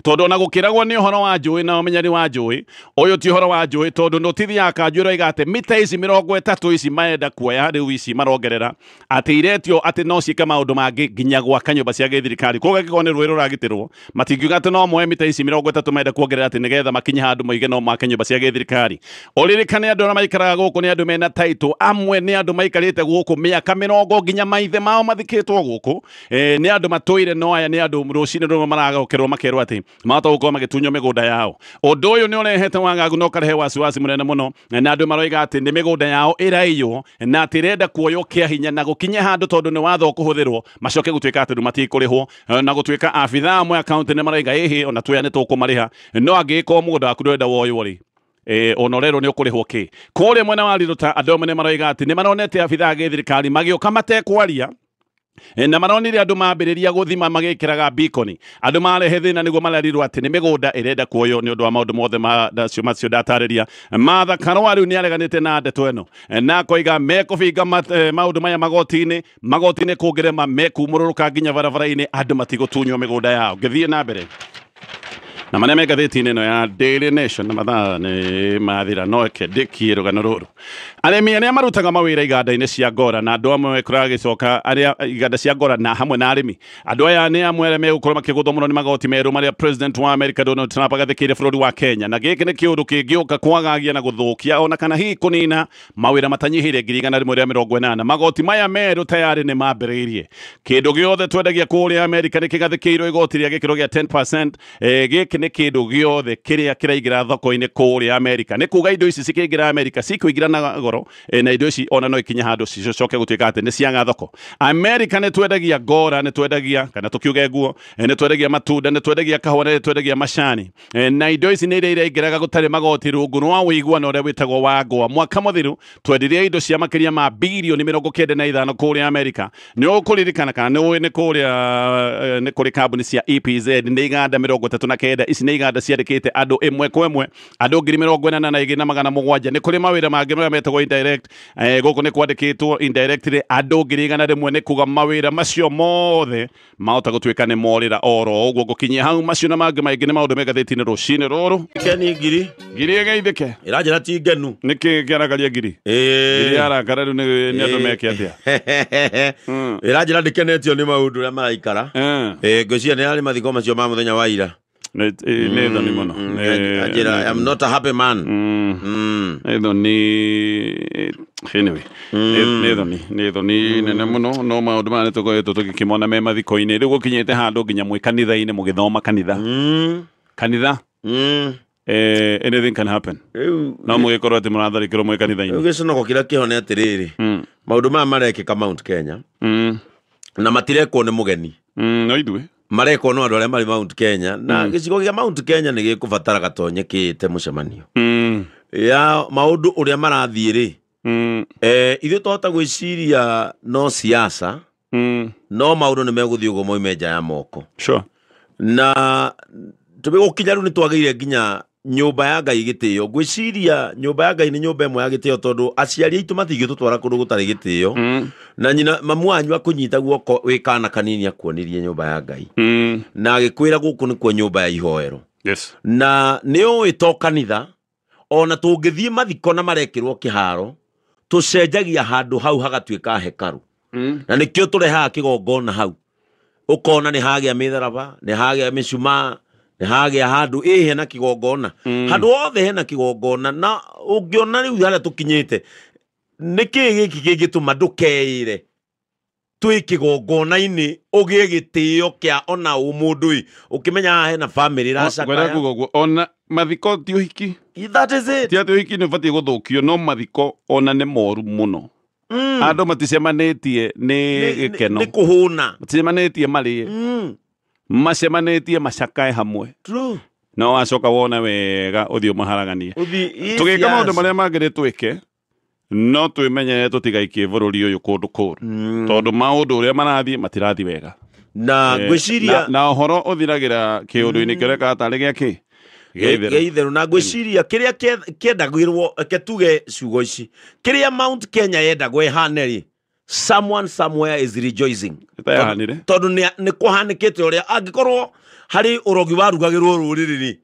tondũ ona gũkĩragwo nĩ ũhoro wa njũĩ na ũmenyeri wa njũĩ ũyũ ti ũhoro wa njũĩ tondũ notithi ya kanjũ ĩroiga atĩ mita ici 30 ici marenda kuoya rĩu ici marongerera atĩ iretio atĩ no ciĩke maũndũ mangĩ nginya gwaka nyũmba cia gĩthirikari koguo angĩkorwo nĩ rũĩ rũragitĩrwo matingiuga atĩ no moe mita ici 30 marenda kuongerera atĩ nĩgetha makinye handũ moige no make nyũmba cia gĩthirikari. Ũririkane andũ arĩa maikaraga gũkũ nĩ andũ mena title amwe nĩ andũ maikarĩte gũkũ mĩaka 80 nginya maithe mao mathikĩtwo gũkũ nĩ andũ matũire no aya nĩ andũ rũcinĩ rũmwe maragokerwo makerwo atĩ mahota gũkorwo magĩtunywo mĩgũnda yao. Ũndũ ũyũ nĩ ũrehete wagagu na ũkarehe wasiwasi mũnene mũno na andũ maroiga atĩ nĩ mĩgũnda yao ĩraiywo na atĩ ĩrenda kuoywo kĩa hinya na gũkinye handũ tondũ nĩ watho ũkũhũthĩrwo macoke gũtuĩka atĩ rĩu matikũrĩhwo na gũtuĩka abithaa amwe a kaunti nĩ maroiga ĩhĩ ona twea nĩ tũkũmarĩha no angĩgĩkorwo mũgũnda waku ndũrenda woywo rĩ ona ũrerwo nĩ ũkũrĩhwo kĩ. Kũrĩa mwena wa Riruta andũ amwe nĩ maroiga atĩ nĩ maronete abithaa a gĩthirikari magĩũka matekwaria na maronire andũ mambĩrĩria gũthima magĩkĩraga beacon andũ marehe thĩna nĩguo marerirwo atĩ nĩ mĩgũnda ĩrenda kuoywo nĩ ũndũ wa maũndũ mothe macio ndatarĩria. Martha Karua rĩu nĩ areganĩte na ndeto ĩno na akoiga mekũbinga maũndũ maya magoti-inĩ magoti-inĩ kũngĩrema mekumũrũrũka nginya barabara-inĩ andũ matigũtunywo mĩgũnda yao. Ngĩthiĩ na mbere na marĩa me ngathĩti-inĩ ĩno ya Daily Nation na mathaa nĩ mathira no eke ndĩkie rũgano rũrũ. Arĩmi arĩa marutaga mawĩra iganda-inĩ cia ngora na andũ amwe kũragĩcoka arĩa iganda cia ngora na hamwe na arĩmi andũ aya nĩ amwe arĩa megũkorwo makĩgũthwo mũno nĩ magoti merũ marĩa President wa America Donald Trump agathĩkĩire bũrũri wa Kenya na gĩkĩ nĩ kĩũndũ kĩngĩũka kwagagia na gũthũkia ona kana hihi kũnina mawĩra matanyihĩire 180,000. Magoti maya merũ tayarĩ nĩ mambĩrĩirie kĩndũ gĩothe twendagia kũrĩa America nĩ kĩgathĩkĩirwo igoti rĩa gĩkĩro gĩa 10% gĩkĩ nĩ kĩndũ gĩothe kĩrĩa kĩraingĩra thoko-inĩ kũrĩa America nĩ kuga indo ici cikĩingĩra America cikũingĩra na goro na indo ici ona no ikinye handũ cicoke gũtuĩka atĩ nĩ ciaga thoko. America nĩ twendagia ngora nĩ twendagia kana tũkiuge nguo nĩ twendagia matunda nĩ twendagia kahũa nĩ twendagia macani na indo ici nĩ iria iraingĩraga gũtarĩ magoti rungu rwa ũiguano ũrĩa wĩtagwo wa AGOA. Mwaka mũthiru twendirie indo cia makĩria ma birioni 95 kũrĩa America. Nĩ ũkũririkana kana nĩ ũĩ nĩ kũrĩa nĩ kũrĩ kambuni cia EPZ nĩ iganda 39 ici nĩ iganda ciandĩkĩte andũ ĩmwe kwa ĩmwe andũ 42,700. Nĩ kũrĩ mawĩra mangĩ marĩa metagwo indirect gũkũ nĩ kwandĩkĩtwo indirectly andũ 100,000 nĩ kuga mawĩra macio mothe mahota gũtuĩka nĩ morĩra oro ũguo. Ngũkinyia hau macio na mangĩ maingĩ nĩ maũndũ me ngathĩti-inĩ rũcinĩ rũrũ. Keni ngiri ngiri ĩgeithĩke ĩranjĩra ti ngenu nĩkĩ kĩarakaria ngiri ngiri yarakara rĩu nĩ andũ meke atĩa ĩranjĩra ndĩkenetio nĩ maũndũ ũrĩa maraikara. Ngwĩciria nĩ yarĩ mathiko macio ma mũthenya wa ira Nĩ thoni mũno. Anjĩra, "I am not a happy man." Nĩ thoni, anyway, nĩ thoni nene mũno, no maũndũ maya nĩ tũkoretwo tũgĩkĩmona me mathiko-inĩ. Rĩu gũkinyĩte handũ nginya mwĩ kanitha-inĩ mũgĩthoma kanitha, kanitha, anything can happen. Rĩu No mũgĩkorwo atĩ mũratharĩkĩrwo mwĩ kanitha-inĩ. Rĩu gĩconoko kĩrĩa kĩho nĩ atĩrĩrĩ, maũndũ maya marekĩka Mount Kenya na matirekwo nĩ mũgeni. No ithuĩ. Marekwo no andũ arĩa marĩ Mount Kenya, na gĩcigo kĩa Mount Kenya nĩ gĩkũbatara gatonye kĩĩte mũcemanio ya maũndũ ũrĩa marathiĩ rĩ. Ithuĩ twahota gwĩciria no siasa, no maũndũ nĩ megũthiĩ ũguo moime nja ya moko. Na tũgũkinya rĩu nĩ twagĩire nginya nyũmba ya Ngai gĩtĩo. Ngwĩciria nyũmba ya Ngai nĩ nyũmba ĩmwe ya gĩtĩo, tondũ aciari aitũ matingĩtũtwara kũndũ gũtarĩ gĩtĩo. Na nyina mamu wanyu akũnyita guoko wĩ kana kanini akuonirie nyũmba ya Ngai na agĩkwĩra gũkũ nĩkuo nyũmba ya ihoero. Na nĩ ũĩ to kanitha, ona tũngĩthiĩ mathiko na marekĩrwo kĩharo, tũcenjagia handũ hau hagatuĩka hekarũ. Na nĩkĩo tũrehaga kĩgongona hau, ũkona nĩ hagĩa mĩtharaba, nĩ hagĩa mĩcumaa, nĩ hagĩa handũ ĩ hena kĩgongona. Handũ hothe hena kĩgongona, na ũngĩona rĩu harĩa tũkinyĩte, nĩ kĩĩ gĩkĩ kĩngĩtũma ndũkeĩre twĩ kĩgongona-inĩ ũgĩe gĩtĩo kĩa ona ũmũndũ ĩ ũkĩmenya haha hena famĩlĩ Ngwenda ĩracakaya. Kuga ũguo ona mathiko ti ũhiki. That is it. Ti atĩ ũhiki nĩ ũbatiĩ gũthũkio, no mathiko ona nĩ moru mũno. Andũ maticemanĩtie nĩ gĩkeno. Nĩ kũhũna. Maticemanĩtie marĩe, macemanĩtie macakae hamwe. No wacoka wona wega ũthiĩ ũmaharaganie. Ũthiĩ Tũgĩka maũndũ marĩa mangĩ nĩ twĩke, no twĩmenyere tũtigaikie bũrũri ũyũ kũndũ kũru, tondũ maũndũ ũrĩa marathiĩ matirathiĩ wega. Na ngwĩciria Na ũhoro ũthiragĩra kĩũndũ-inĩ kĩreka tarĩ gĩa kĩ gĩa itherũ. Gĩa itherũ. Na ngwĩciria kĩrĩa kĩendagĩrwo, reke tuge ciugo ici, kĩrĩa Mount Kenya yendagwo ĩhane rĩ, someone somewhere is rejoicing. Ĩtayahanire. Tondũ nĩ kũhanĩkĩte ũrĩa angĩkorwo harĩ ũrogi warugagĩrwo rũrĩrĩ rĩ,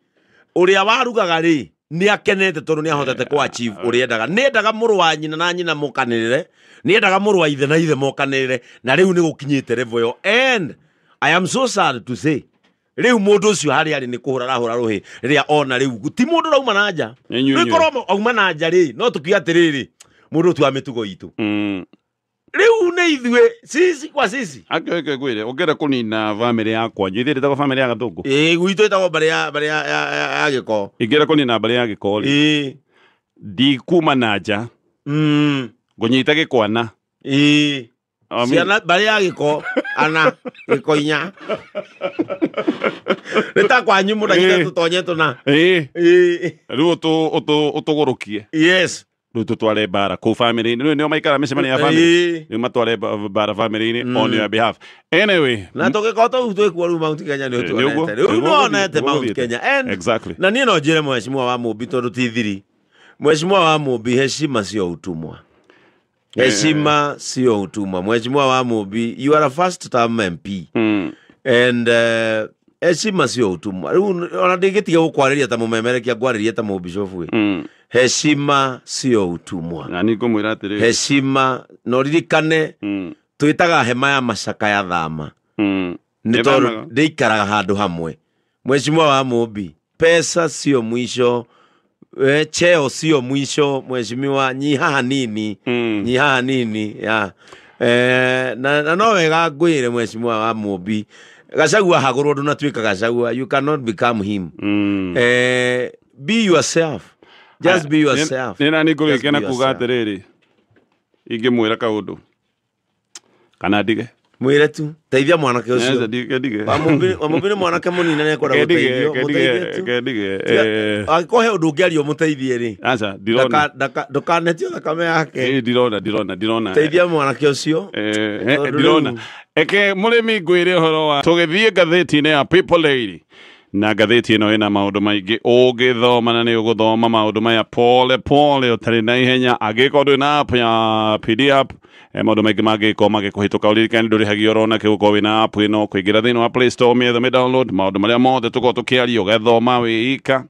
ũrĩa warugaga rĩ nĩ akenete tondũ nĩ ahotete kũ achieve ũrĩa endaga. Nĩ endaga mũrũ wa nyina na nyina mokanĩrĩre, nĩ endaga mũrũ wa ithe na ithe mokanĩrĩre, na rĩu nĩ gũkinyĩte level ĩyo. And I am so sad to say, rĩu mũndũ ũcio harĩa arĩ nĩ kũhũra arahũra rũhĩ rĩrĩa ona rĩu ti mũndũ ũrauma na nja. Nĩ inyuĩ rĩu inyuĩ. Korwo auma na nja rĩ, no tũkiuge atĩrĩrĩ, mũndũ ũyũ ti wa mĩtugo itũ. Rĩu nĩ ithuĩ sisi kwa sisi. Akĩoke ngwĩre, ũngĩenda kũnina bamĩrĩ yakwa, ithuĩ ĩtagwo bamĩrĩ ya Gathũngũ. Ĩĩ, gwitũ ĩtagwo mbarĩ ya mbarĩ ya gĩko. Ingĩenda kũnina mbarĩ ya gĩko rĩ, ndikuma na nja, ngũnyita gĩkwana. Ciana mbarĩ ya gĩko ana gĩko inya nĩ ta kwanyu mũndũ tũtonye tũna. Rĩu ũtũgũrũkie. Rĩu tũtware mbara kũu bamĩrĩ-inĩ, rĩu nĩo maikara mĩcemanio ya bamĩrĩ. Rĩu matware mbara bamĩrĩ-inĩ on your behalf, anyway. Na tũgĩkorwo tũu twĩkuo rĩu Mount Kenya nĩ Nĩ ũguo, ũtuonete rĩu, nĩguo nĩwonete gũthiĩ, Mount gũthiĩte. Kenya. And na niĩ no njĩre mheshimiwa wa Mũmbi, tondũ ti thiri, mheshimiwa wa Mũmbi, heshima sio utumwa, heshima sio utumwa. Mheshimiwa wa Mũmbi, you are a first term MP and heshima sio utumwa. Rĩu ona ndingĩtiga gũkwarĩria ta mũmemerekia, ngwarĩrie ta mũbishofu. Heshima sio utumwa. Na niĩ ngũmwĩra atĩrĩrĩ, Heshima no ririkane twĩtaga hema ya macaka ya thama nĩ Nĩ tondũ thamaga. ndĩikaraga handũ hamwe. Mheshimiwa wa Mũmbi, pesa sio mwisho, cheo sio mwisho. Mheshimiwa, nyiha hanini. Nyiha hanini ya na no wega ngwĩre mheshimiwa wa Mũmbi, Gachagua hagũrwo ndũnatuĩka Gachagua. You cannot become him. Be yourself, just be yourself. Nĩ nani ngũgĩkena Just be kuga yourself. atĩrĩrĩ, ingĩmwĩra kaũndũ kana ndige? Mwĩre tu teithia mwanake Nĩaca, ũcio. ndige ndige. Wa Mũmbi nĩ mwanake mũnini na nĩekwenda Kendige, gũteithio, mũteithie tu. kendige. Angĩkorwo he ũndũ ũngĩaria ũmũteithie rĩ, Aca, ndirona. Ndũkanetio thakame yake. Ndirona. Teithia mwanake ũcio. Tondũ Ndirona. rĩu- Eke mũrĩmi ngwĩre ũhoro wa tũgĩthiĩ ngathĩti-inĩ ya People Daily, na ngathĩti ĩno ĩna maũndũ maingĩ ũngĩthoma, na nĩ ũgũthoma maũndũ maya pole pole ũtarĩ na ihenya. Angĩkorwo ndũrĩ na app ya PD app, maũndũ maingĩ mangĩkorwo magĩkũhĩtũka. Ũririkane ndũrĩhagio orona kĩgũkorwo wĩna app ĩno, kũingĩra thĩinĩ wa Play Store mĩethe mĩ download maũndũ marĩa mothe tũkorwo tũkĩaria ũgethoma wĩ ika.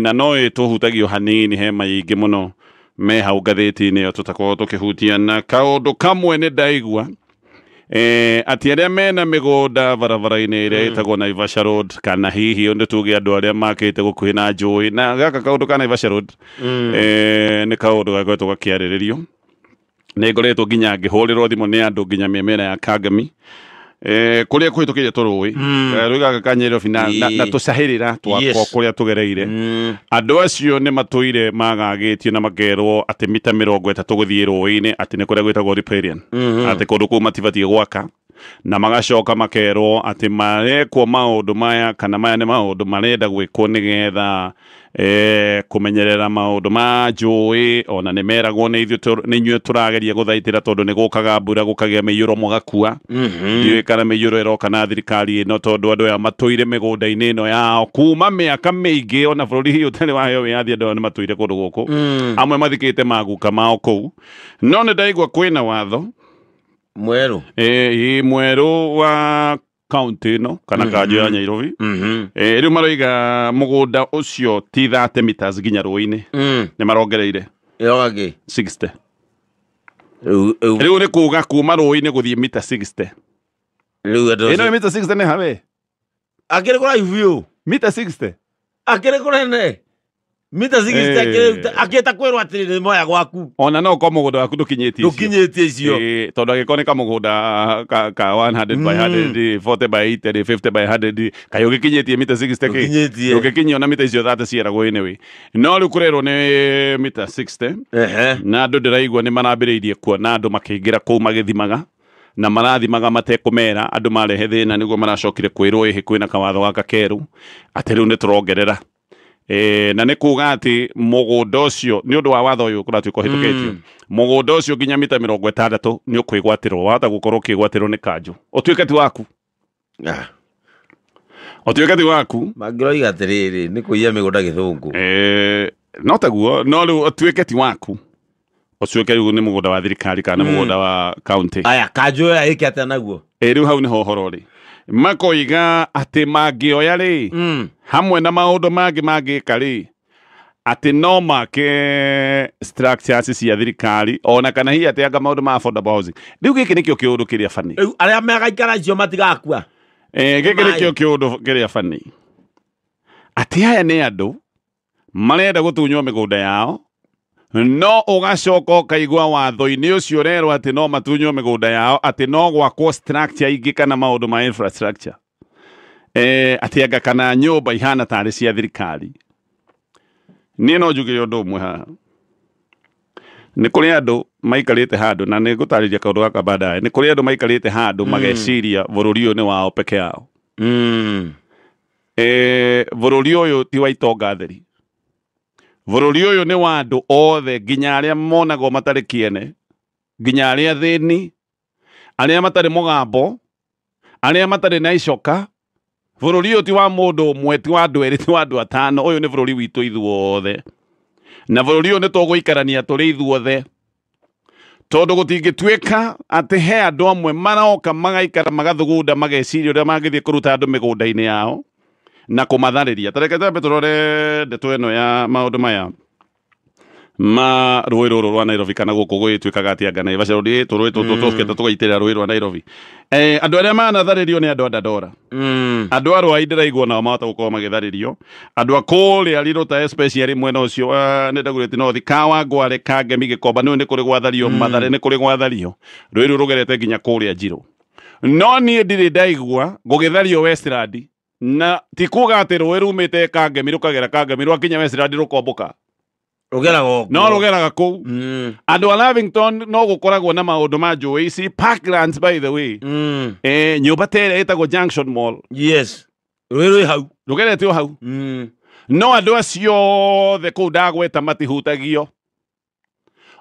Na no ĩtũhutagio hanini, he maingĩ mũno me hau ngathĩti-inĩ ĩyo tũtakorwo tũkĩhutia. Na kaũndũ kamwe nĩ ndaigua Atĩ arĩa mena mĩgũnda barabara-inĩ ĩrĩa ĩtagwo Naivasha Road, kana hihi ũndũ tuge andũ arĩa makĩte gũkuhĩ na njũĩ, na gaka kaũndũ ka Naivasha Road nĩ kaũndũ gakoretwo gakĩarĩrĩrio. Nĩ ngoretwo nginya ngĩhũrĩrwo thimũ nĩ andũ nginya mĩmera ya Kangemi, kũrĩa kũhĩtũkĩire tũrũĩ, rũĩ gaka ka Nyairobi na tũcahĩrĩra twakwa kũrĩa tũgereire. Andũ acio nĩ matũire magagĩtio na makerwo atĩ mita 30 gũthiĩ rũĩ-inĩ, atĩ nĩ kũrĩa gwĩtagwo riparian, atĩ kũndũ kũu matibatiĩ gwaka, na magacoka makerwo atĩ marekwo maũndũ maya, kana maya nĩ maũndũ marenda gwĩkwo nĩgetha kũmenyerera maũndũ ma njũĩ. Ona nĩ meragwo nĩ ithuĩ nĩ inyuĩ tũrageria gũthaitĩra, tondũ nĩ gũkaga mbura gũkagĩa mĩiyũro mũgakua. Ndiũĩ kana mĩiyũro ĩroka na thirikari ĩno, tondũ andũ aya matũire mĩgũnda-inĩ ĩno yao kuma mĩaka mĩingĩ, ona bũrũri hihi ũtarĩ waheo wĩyathi, andũ aya nĩ matũire kũndũ gũkũ. Amwe mathikĩte maguka mao kũu. No nĩ ndaigua kwĩna watho mwerũ, ĩ mwerũ wa kaunti ĩno kana kanjũ ya Nairobi. Rĩu maroiga mũgũnda ũcio ti 30 meters nginya rũĩ-inĩ, nĩ marongereire Ĩroga kĩ? 60. Rĩu rĩu Rĩu nĩ kuga kuma rũĩ-inĩ gũthiĩ mita 60. Rĩu andũ Ĩno nĩ mita 60 nĩ hawe. Akĩrĩ kũraihu biũ. Mita 60. Akĩrĩ kũnene mita 60. Akĩta kwĩrwo atĩrĩ nĩ moya gwaku. Ona no ũkorwo mũgũnda waku ndũkinyĩtie icio. Ndũkinyĩtie icio. Tondũ angĩkorwo nĩ kamũgũnda ka 100 by 100, 40 by 80, 50 by 100, kaĩ ũgĩkinyĩtie mita 60 kĩ? Ndũkinyĩtie. Ndũngĩkinyia ona mita icio 30 cieragwo. Anyway, no rĩu kũrerwo nĩ mita 60. Na andũ ndĩraigua nĩ marambĩrĩirie kuona andũ makĩingĩra kũu magĩthimaga, na marathimaga matekũmera andũ marehe thĩna, nĩguo maracokire kwĩrwo ĩhĩ kwĩna kawatho gaka kerũ atĩ rĩu nĩ tũrongerera. Na nĩ kuga atĩ mũgũnda ũcio, nĩ ũndũ wa watho ũyũ kũratuĩka ũhĩtũkĩtio, mũgũnda ũcio nginya mita 60 nĩ ũkwĩgwatĩrwo, wahota gũkorwo ũkĩgwatĩrwo nĩ kanjũ, ũtuĩke ti waku. Ah, Ũtuĩke ti waku. Mangĩroiga atĩrĩrĩ nĩ kũiya mĩgũnda gĩthũngũ. No taguo, no rĩu ũtuĩke ti waku, ũtuĩke rĩu nĩ mũgũnda wa thirikari kana nĩ mũgũnda wa county. Aya kanjũ ĩyo ĩke atĩa naguo? Rĩu hau nĩho ũhoro rĩ, makoiga atĩ mangĩoya rĩ, hamwe na maũndũ mangĩ mangĩka rĩ, atĩ no make structures cia thirikari, ona kana hihi atĩ anga maũndũ ma affordable housing. Rĩu gĩkĩ nĩkĩo kĩũndũ kĩrĩa bani. Rĩu arĩa magaikara icio matigakua. Gĩkĩ Maĩ. nĩkĩo kĩũndũ kĩrĩa bani, atĩ aya nĩ andũ marenda gũtunywo mĩgũnda yao, no ũgacoka ũkaigua watho-inĩ ũcio ũrerwo atĩ no matunywo mĩgũnda yao atĩ no gwakwo structure ingĩ kana maũndũ ma infrastructure, atĩ anga kana nyũmba ihana tarĩ cia thirikari. Niĩ no njuge ũndũ ũmwe haha, nĩ kũrĩ andũ maikarĩte handũ, na nĩ ngũtarĩria kaũndũ gaka baadaye. Nĩ kũrĩ andũ maikarĩte handũ mageciria bũrũri ũyũ nĩ wao peke yao. Bũrũri ũyũ ti wa itonga theri, bũrũri ũyũ nĩ wa andũ othe, nginya arĩa monagwo matarĩ kĩene, nginya arĩa thĩni, arĩa matarĩ mũgambo, arĩa matarĩ na icoka. Bũrũri ũyũ ti wa mũndũ ũmwe, ti wa andũ erĩ, ti wa andũ atano. Ũyũ nĩ bũrũri witũ ithuothe, na bũrũri ũyũ nĩ tũgũikarania tũrĩ ithuothe, tondũ gũtingĩtuĩka atĩ he andũ amwe maroka magaikara magathugunda mageciria ũrĩa mangĩthiĩ kũruta andũ mĩgũnda-inĩ yao na kũmatharĩria. Tareke twambe tũrore ndeto ĩno ya maũndũ maya ma rũĩ rũrũ rwa Nairobi, kana gũkũ gũgĩtuĩkaga atĩ anga Naivasha Road, tũrũĩ tũtũ tũkĩte tũgaitĩrĩra rũĩ rwa Nairobi. Andũ arĩa manatharĩrio nĩ andũ a Dandora. Andũ a Rwai ndĩraigua nao mahota gũkorwo magĩtharĩrio, andũ a kũrĩa Riruta, especially mwena ũcio wa nĩ Dagoretti North, Kawangware, Kangemi, Gĩkomba, nĩũĩ nĩ kũrĩ gwathario. Mathare nĩ kũrĩ gwathario, rũĩ rũu rũgerete nginya kũrĩa Njirũ. No niĩ ndirĩ ndaigua gũgĩthario Westland, na ti kuga atĩ rũĩ rumĩte Kangemi rũkagera Kangemi rwakinya Westland rũkombũka. Rũgeraga o No rũgeraga kũu. Andũ a Lavington no gũkoragwo na maũndũ ma njũĩ ici, Parklands, by the way. Nyũmba ta ĩrĩa ĩtagwo Junction Mall. Yes, rũĩ rwĩ hau. Rũgerete o hau. No andũ acio othe kũu ndagweta matihutagio.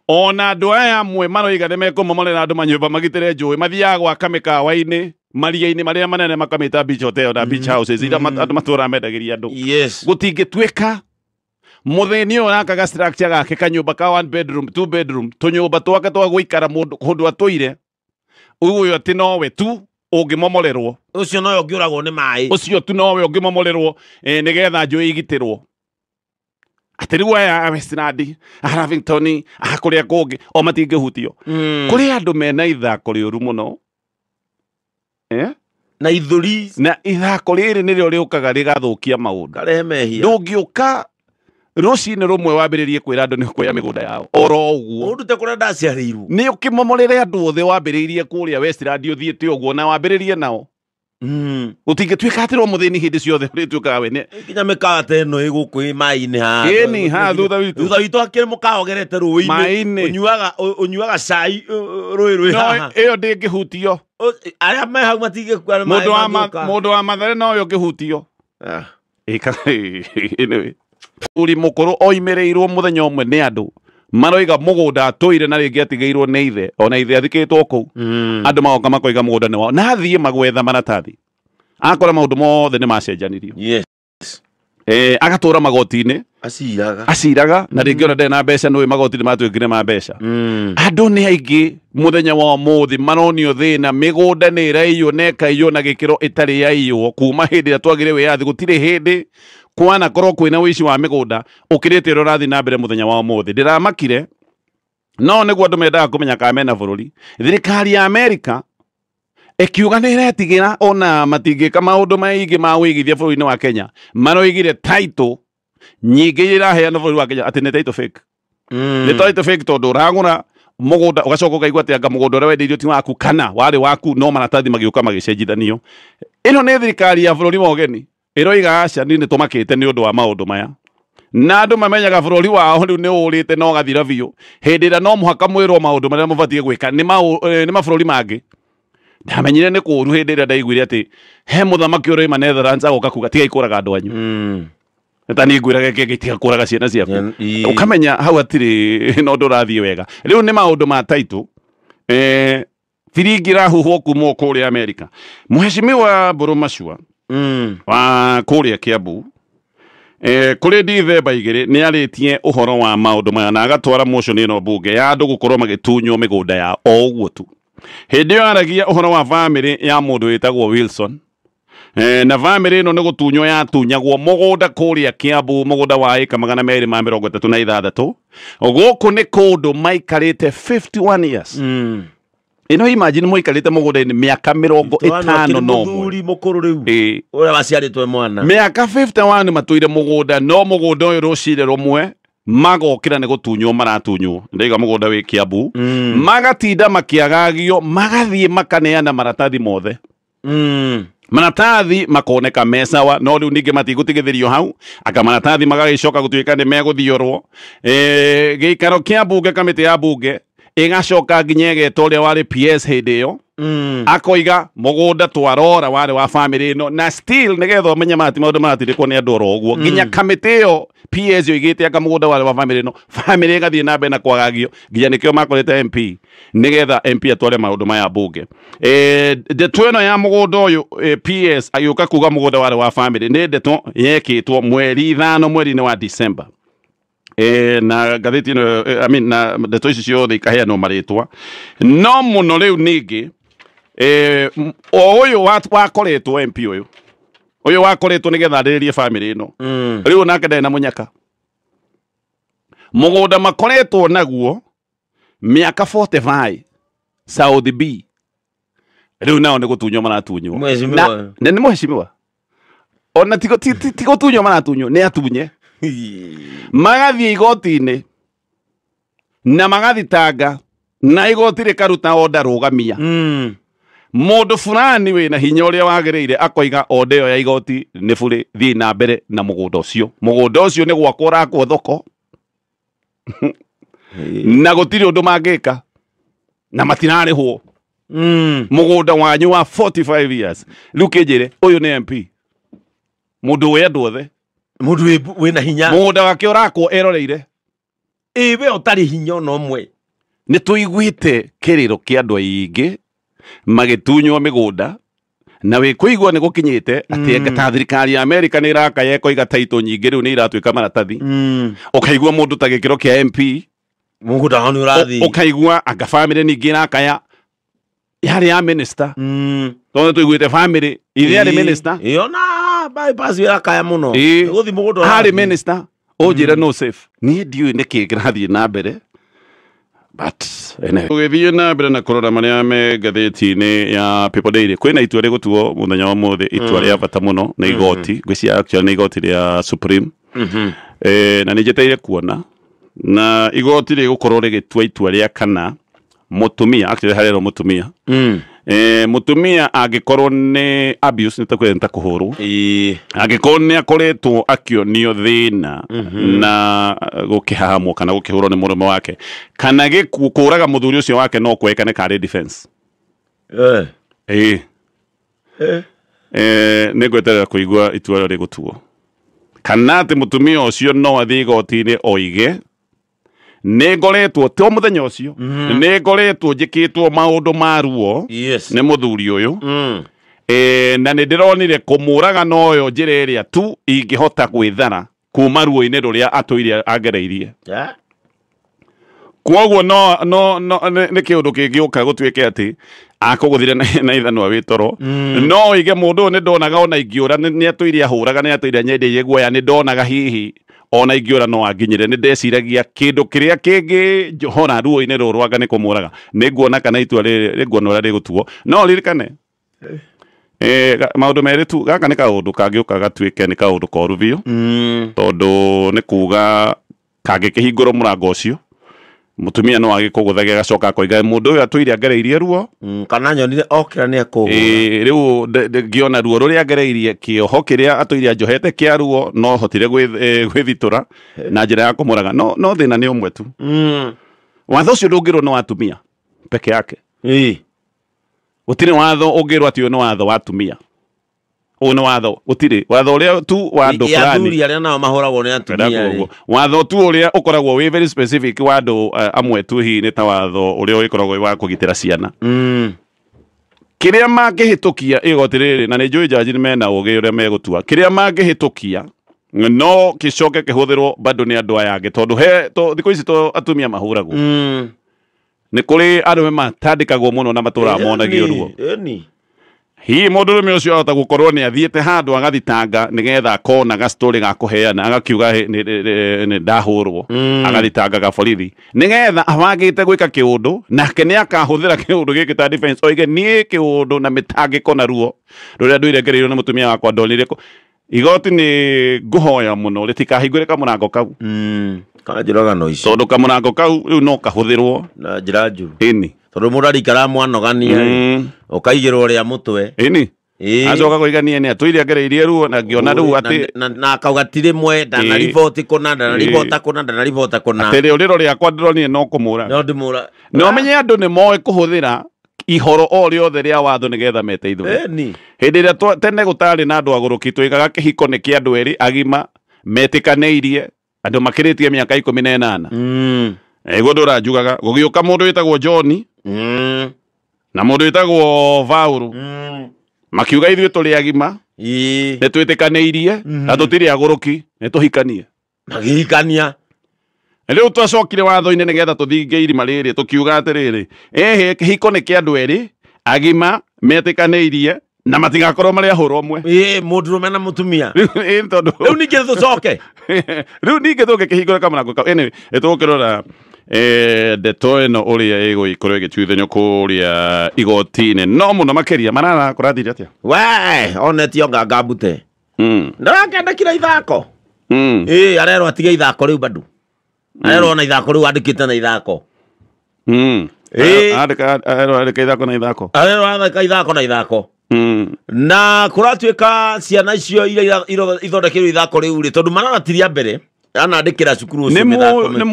Ona andũ aya amwe maroiga nĩ mekũmomorera andũ manyũmba magitĩre njũĩ, mathiaga gwaka mĩkawa-inĩ maria-inĩ marĩa manene, makamĩta beach hotel na beach houses iria andũ matũraga mendagĩria andũ. Gũtingĩtuĩka mũthĩni ũyũ arakaga structure gake kanyũmba ka one bedroom, two bedroom, tũnyũmba twake twa gũikara mũndũ kũndũ atũire, ũyũ atĩ nowe tu ũngĩmomorerwo. Ũcio nowe ũngĩũragwo nĩ maĩ. Ũcio tu nowe ũngĩmomorerwo, nĩgetha njũĩ igitĩrwo. Atĩ rĩu aya a Westland, a Lavington, a kũrĩa kũngĩ o matingĩhutio. Kũrĩ andũ mena ithako rĩũru mũno. Na ithuri Na ithako rĩrĩ nĩrĩo rĩũkaga rĩgathũkia maũndũ. Karehe mehia. Ndũngĩũka rũcinĩ rũmwe wambĩrĩrie kwĩra andũ nĩ ũkuoya mĩgũnda yao oro ũguo. Ũndute kũrĩa ndaciarĩirwo. Nĩ ũkĩmomorere andũ othe wambĩrĩirie kũrĩa Westland ũthiĩte ũguo na wambĩrĩrie nao. Gũtingĩtuĩka atĩ ro mũthĩni hĩndĩ ciothe ũrĩtuĩkaga we nĩ Nginya mĩkawa ta ĩno ĩ gũkũ ĩ maĩ-inĩ haha. Ĩni, haha thutha witũ. Thutha witũ hakĩrĩ mũkawa ũgerete rũĩ-inĩ. Maĩ-inĩ. Ũnyuaga cai rũĩ rwĩ No haha. ĩyo ndĩngĩhutio. Arĩa me hau matingĩkua nĩ maĩ mangĩũka. Mũndũ wa Mathare nowe ũngĩhutio. Anyway. Mũthuri mũkũrũ oimĩrĩirwo mũthenya ũmwe nĩ andũ maroiga mũgũnda atũire na rĩngĩ atigĩirwo nĩ ithe ona ithe athikĩtwo kũu. Andũ magoka makoiga mũgũnda nĩ wao na athiĩ magwetha maratathi akora maũndũ mothe nĩ macenjanirio. Agatũra magoti-inĩ. Aciraga. Aciraga na rĩngĩ ona ndarĩ na mbeca nĩũĩ magoti nĩ matuĩkire ma mbeca. Andũ nĩ aingĩ mũthenya wa ũmũthĩ maronio thĩna mĩgũnda nĩ ĩraiywo na ĩkaiywo na gĩkĩro ĩtarĩ yaiywo kuma hĩndĩ ĩrĩa twagire wĩyathi gũtirĩ hĩndĩ kwanakorwo kwĩna ũici wa mĩgũnda ũkĩrĩte ũrĩa ũrathiĩ na mbere mũthenya wa ũmũthĩ. Ndĩramakire no nĩguo andũ mendaga kũmenya kana mena bũrũri. Thirikari ya Amerika ĩkiuga nĩ ĩretigĩra ona matingĩka maũndũ maingĩ ma ũigithia bũrũri-inĩ wa Kenya. Maroigire title nyingĩ iria iraheanwo bũrũri wa Kenya atĩ nĩ title fake. Nĩ title fake tondũ ũragũra mũgũnda ũgacoka ũkaigua atĩ anga mũgũnda ũrĩa wendeirio ti waku kana warĩ waku no maratathi magĩũka magĩcenjithanio. Ĩno nĩ thirikari ya bũrũri wa ũgeni ĩroiga aca niĩ nĩ tũmakĩte nĩ ũndũ wa maũndũ maya. Na andũ mamenyaga bũrũri wao rĩu nĩ ũrĩte na ũgathira biũ. Hĩndĩ ĩrĩa no mũhaka mwĩrwo maũndũ marĩa mũbatiĩ gwĩka nĩ mabũrũri mangĩ. Ndamenyire nĩ kũũru hĩndĩ ĩrĩa ndaiguire atĩ he mũthamaki ũroima Netherlands agoka kuga tigai kũraga andũ anyu. Ta niĩ ngwĩraga kĩngĩ tiga kũraga ciana ciaku. Ũkamenya hau hatirĩ na ũndũ ũrathiĩ wega. Rĩu nĩ maũndũ ma title. Biringi ĩrahuhwo kuma kũrĩa Amerika. Mheshimiwa Mbũrũ Macua wa kũrĩa Kiambu kũrĩ Dithemba 2 nĩ arĩtie ũhoro wa maũndũ maya na agatwara motion ĩno mbunge ya andũ gũkorwo magĩtunywo mĩgũnda yao o ũguo tu. Hĩndĩ ĩyo aragia ũhoro wa bamĩrĩ ya mũndũ wĩtagwo Wilson. Na bamĩrĩ ĩno nĩ gũtunywo yatunyagwo mũgũnda kũrĩa Kiambu mũgũnda wa ĩka 236. Gũkũ nĩ kũndũ maikarĩte 51 years. Ĩno imagine mũikarĩte mũgũnda-inĩ mĩaka 51. Mũthuri mũkũrũ rĩu. Ũrĩa waciarĩtwo mwana. Mĩaka 51 matũire mũgũnda no mũgũnda ũyũ rũcinĩ rũmwe magokĩra nĩ gũtunywo maratunywo. Ndaiga mũgũnda wĩ Kiambu. Magatinda makĩagagio magathiĩ makaneana maratathi mothe. Maratathi makoneka mesawa no rĩu ningĩ matigũtigithĩrio hau aka maratathi magagĩcoka gũtuĩka nĩ megũthiorwo. Gĩikaro kĩa mbunge kamĩtĩ ya mbunge ĩgacoka nginya ĩgetwo ũrĩa warĩ PS hĩndĩ ĩyo. Akoiga mũgũnda twarora warĩ wa bamĩrĩ ĩno na still nĩgetha ũmenye mati maũndũ maratindĩkwo nĩ andũ oro ũguo. Nginya kamĩtĩ ĩyo PS yoigĩte anga mũgũnda warĩ wa bamĩrĩ ĩno bamĩrĩ ĩgathiĩ na mbere na kwagagio nginya nĩkĩo makorete MP nĩgetha MP atware maũndũ maya mbunge. Ndeto ĩno ya mũgũnda ũyũ PS agĩũka kuga mũgũnda warĩ wa bamĩrĩ nĩ ndeto yekĩtwo mweri 5 mweri-inĩ wa December. Na ngathĩti ĩno I mean na ndeto ici ciothe ikaheanwo marĩtwa no mũno rĩu ningĩ o ũyũ wakoretwo MP ũyũ wakoretwo nĩgetha arĩrĩrie bamĩrĩ ĩno. Rĩu nake ndarĩ na mũnyaka mũgũnda makoretwo naguo mĩaka 45 South B rĩu nao nĩ gũtunywo maratunywo. Na nĩ mheshimiwa ona ti gũtunywo maratunywo nĩ atunye. Magathiĩ igoti-inĩ na magathitanga na igoti rĩkaruta order rũgamia. Mũndũ fulani wĩna hinya ũrĩa wagĩrĩire akoiga order ĩyo ya igoti nĩ bũrĩ thiĩ na mbere na mũgũnda ũcio. Mũgũnda ũcio nĩ gwakwo ũrakwo thoko na gũtirĩ ũndũ mangĩka na matirarĩhwo. Mũgũnda wanyu wa 45 years. Rĩu kĩnjĩre ũyũ nĩ MP mũndũ wĩ andũ othe Mũndũ wĩna hinya mũgũnda wake ũrakwo eroreire. Ĩ we ũtarĩ hinya ona ũmwe. Nĩ tũiguĩte kĩrĩro kĩa andũ aingĩ magĩtunywo mĩgũnda na wĩkũigua nĩ gũkinyĩte atĩ ta thirikari ya Amerika nĩ ĩrakaya ĩkoiga title nyingĩ rĩu nĩ iratuĩka maratathi. Ũkaigua mũndũ ta gĩkĩro kĩa MP mũgũnda wao nĩ ũrathiĩ. Ũkaigua anga bamĩrĩ ningĩ ĩrakaya yarĩ ya minister. Tondũ tũiguĩte bamĩrĩ ithe arĩ minister. Ĩyo na bypass ĩrakaya mũno. Gũthiĩ mũgũnda ũrathiĩ. Arĩ minister ũnjĩre no safe. Niĩ ndiũĩ nĩkĩ kĩrathiĩ na mbere. But anyway, tũgĩthiĩ na mbere na kũrora marĩa me ngathĩti-inĩ ya People Daily, kwĩna itua rĩgũtuo mũthenya wa ũmũthĩ, itua rĩa bata mũno nĩ igoti, ngwĩciria actually nĩ igoti rĩa Supreme. Na nĩ njetereire kuona na igoti rĩgũkorwo rĩgĩtua itua rĩa kana mũtumia, actually harerwo mũtumia, mũtumia angĩkorwo nĩ abuse, nĩ ta kũhũrwo, angĩkorwo nĩ akoretwo akĩonio thĩna na gũkĩhahamwo kana gũkĩhũrwo nĩ mũrũme wake, kana gĩkuũ kũraga mũthuri ũcio wake no kwekane karĩ defense. Nĩ ngweterera kũigua itua rĩrĩa rĩgũtuo, kana atĩ mũtumia ũcio no athiĩ igoti-inĩ oige nĩ ngoretwo to mũthenya ũcio nĩ ngoretwo njĩkĩtwo maũndũ ma ruo nĩ mũthuri ũyũ, na nĩ ndĩronire kũmũraga noyo njĩra ĩrĩa tu ingĩhota gwĩthara kuma ruo-inĩ rũrĩa atũire agereirie. Kwoguo no no no nĩ kĩũndũ kĩngĩũka gũtuĩke atĩ akũgũthire na ithanwa wĩ toro, no oige mũndũ ũyũ nĩ ndonaga ona ingĩũra nĩ atũire ahũraga, nĩ atũire anyendeirie guoya, nĩ ndonaga hihi ona ingĩũra no anginyĩre, nĩ ndeciragia kĩndũ kĩrĩa kĩngĩnjohora ruo-inĩ rũrũ anga nĩ kũmũraga. Nĩ nguona kana itua rĩrĩ, nĩ nguona ũrĩa rĩgũtuo. No ririkane maũndũ merĩ tu, gaka nĩ kaũndũ kangĩũka gatuĩke nĩ kaũndũ koru biũ, tondũ nĩ kuga kangĩkĩhingũrwo mũrango ũcio mũtumia no agĩkũgũthagia agacoka akoiga mũndũ ũyũ atũire angereirie ruo, kana nyonire okĩra nĩ ekũhũra. Rĩu ngĩona ruo rũrĩa angereirie, kĩoho kĩrĩa atũire anjohete kĩa ruo no hotire gwĩthitũra na njĩra ya kũmũraga. No thĩna nĩ ũmwe tu, watho ũcio ndũngĩrwo nĩ wa atumia peke yake. Gũtirĩ watho ũngĩrwo atĩ ũyũ nĩ watho wa atumia, ũyũ nĩ watho, gũtirĩ watho ũrĩa tu wa andũ fulani. Athuri arĩa nao mahũragwo nĩ atumia rĩ. Watho tu ũrĩa ũkoragwo wĩ very specific wa andũ amwe tu, hihi nĩ ta watho ũrĩa ũkoragwo wĩ wa kũgitĩra ciana. Kĩrĩa mangĩhĩtũkia igoti rĩrĩ, na nĩ njũĩ jaji nĩ mena ũgĩ ũrĩa megũtua, kĩrĩa mangĩhĩtũkia no gĩcoke kĩhũthĩrwo bado nĩ andũ aya angĩ, tondũ he thikũ ici to atumia mahũragwo. Nĩ kũrĩ arũme matandĩkagwo mũno na matũraga monagio ruo. Hihi mũndũrũme ũcio ahota gũkorwo nĩ athiĩte handũ agathitanga nĩgetha akona gastori ga kũheana, agakiuga nĩ ndahũrwo, agathitangaga borithi nĩgetha abangĩte gwĩka kĩũndũ, nake nĩ akahũthĩra kĩũndũ gĩkĩ ta defense, oige niĩ kĩũndũ na mĩtangĩko na ruo rũrĩa ndũire ngereirwo nĩ mũtumia wakwa ndonire igoti nĩ ngũhoya mũno rĩtikahingũre kamũrango kau. Kana njũragano ici, tondũ kamũrango kau rĩu no kahũthĩrwo na njĩra njũru, ĩni tondũ mũndũ arikara mwanogania ũkaigĩrwo rĩa mũtwe, ĩni acoka kũiga niĩ nĩ atũire angereirie ruo na ngĩona rĩu atĩ na akauga ti rĩmwe, ndanariboti kũna, ndanaribota kũna, ndanaribota kũna, atĩ rĩũrĩro rĩakwa ndĩronire no kũmũraga, no ndĩmũra. Na ũmenye andũ nĩ moĩ kũhũthĩra ihoro o rĩothe rĩa watho nĩgetha meteithũre. Hĩndĩ ĩrĩa tene gũtarĩ na andũ agũrũki, tũigaga kĩhiko nĩ kĩa andũ erĩ agima metĩkanĩirie, andũ makĩrĩtie mĩaka 18. Ĩguo ndũranjugaga gũgĩũka mũndũ wĩtagwo John na mũndũ wĩtagwo Vauru, makiuga ithuĩ tũrĩ agima, nĩ twĩtĩkanĩirie na tũtirĩ agũrũki, nĩ tũhikanie. Magĩhikania. Rĩu twacokire watho-inĩ nĩgetha tũthinge irima rĩrĩ, tũkiuga atĩrĩrĩ, ĩhĩ kĩhiko nĩ kĩa andũ erĩ agima metĩkanĩirie na matigakorwo marĩ ahũrwo ũmwe. Mũndũrũme na mũtumia. Tondũ rĩu ningĩ tũcoke, rĩu ningĩ tũngĩkĩhingũra kamũrango kau. Anyway, tũgũkĩrora ndeto ĩno ũrĩa ĩgũgĩkorwo ĩgĩtuithanio kũrĩa igoti-inĩ, no mũno makĩria Marara kũrathire atĩa? We onetio nganga mbute ndarakendekire ithako. Arerwo atige ithako rĩu bado, arerwo na ithako rĩu andĩkĩte na ithako. Andĩka ithako na ithako, arerwo andĩka ithako na ithako. Na kũratuĩka ciana icio iria ithondekeirwo ithako rĩu rĩ, tondũ Marara ti rĩa mbere anandĩkĩra cukuru ũcio mĩthako, nĩ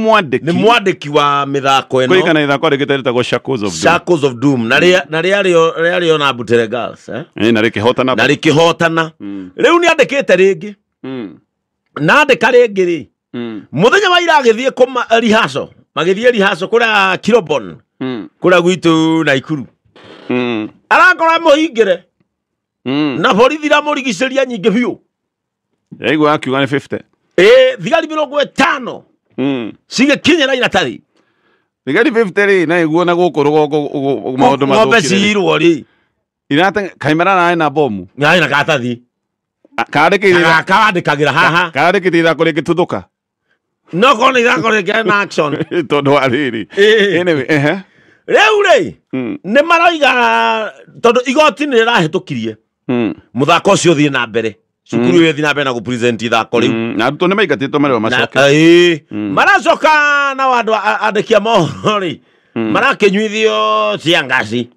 mwandĩki wa mĩthako ĩno kũrĩkana ithako andĩkĩte rĩtagwo Shackles of Doom, Shackles of Doom, na rĩarĩ ona Butere Girls, na rĩkĩhotana, na rĩkĩhotana. Rĩu nĩ andĩkĩte rĩngĩ, na andĩka rĩngĩ rĩ, mũthenya wa ira agĩthiĩ rehearsal, magĩthiĩ rehearsal kũrĩa Kirobon, kũrĩa gwitũ Naikuru, arakora mũhingĩre na borithi iramũrigicĩria nyingĩ biũ. Yaigua akiuga nĩ 50. Thigari 50 cigĩkinyĩra iratathi. Thigari 50 rĩ, na iguo na gũkũ rũgongo maũndũ mathũkire. Ng'ombe ciirwo rĩ. Kaĩ Marara ena bomu? Ena karatathi. Kandĩkĩire kandĩkagĩra haha. Kandĩkĩte ithako rĩngĩtuthũka. No korwo nĩ ithako rĩngĩ na action. Tondũ wa rĩrĩ. Ĩĩ. Anyway, ehe. Rĩu rĩ, Mm. nĩ maroiga tondũ igoti nĩ rĩrahĩtũkirie mũthako ũcio ũthiĩ na mbere, cukuru ĩyo ĩthiĩ na mbere na gũpresent ithako rĩu. Na arutwo nĩ maingatĩtwo marĩo macoke. Ĩĩ. Maracoka nao andũ andĩki a mohoro rĩ, marakĩnyuithio ciangaci.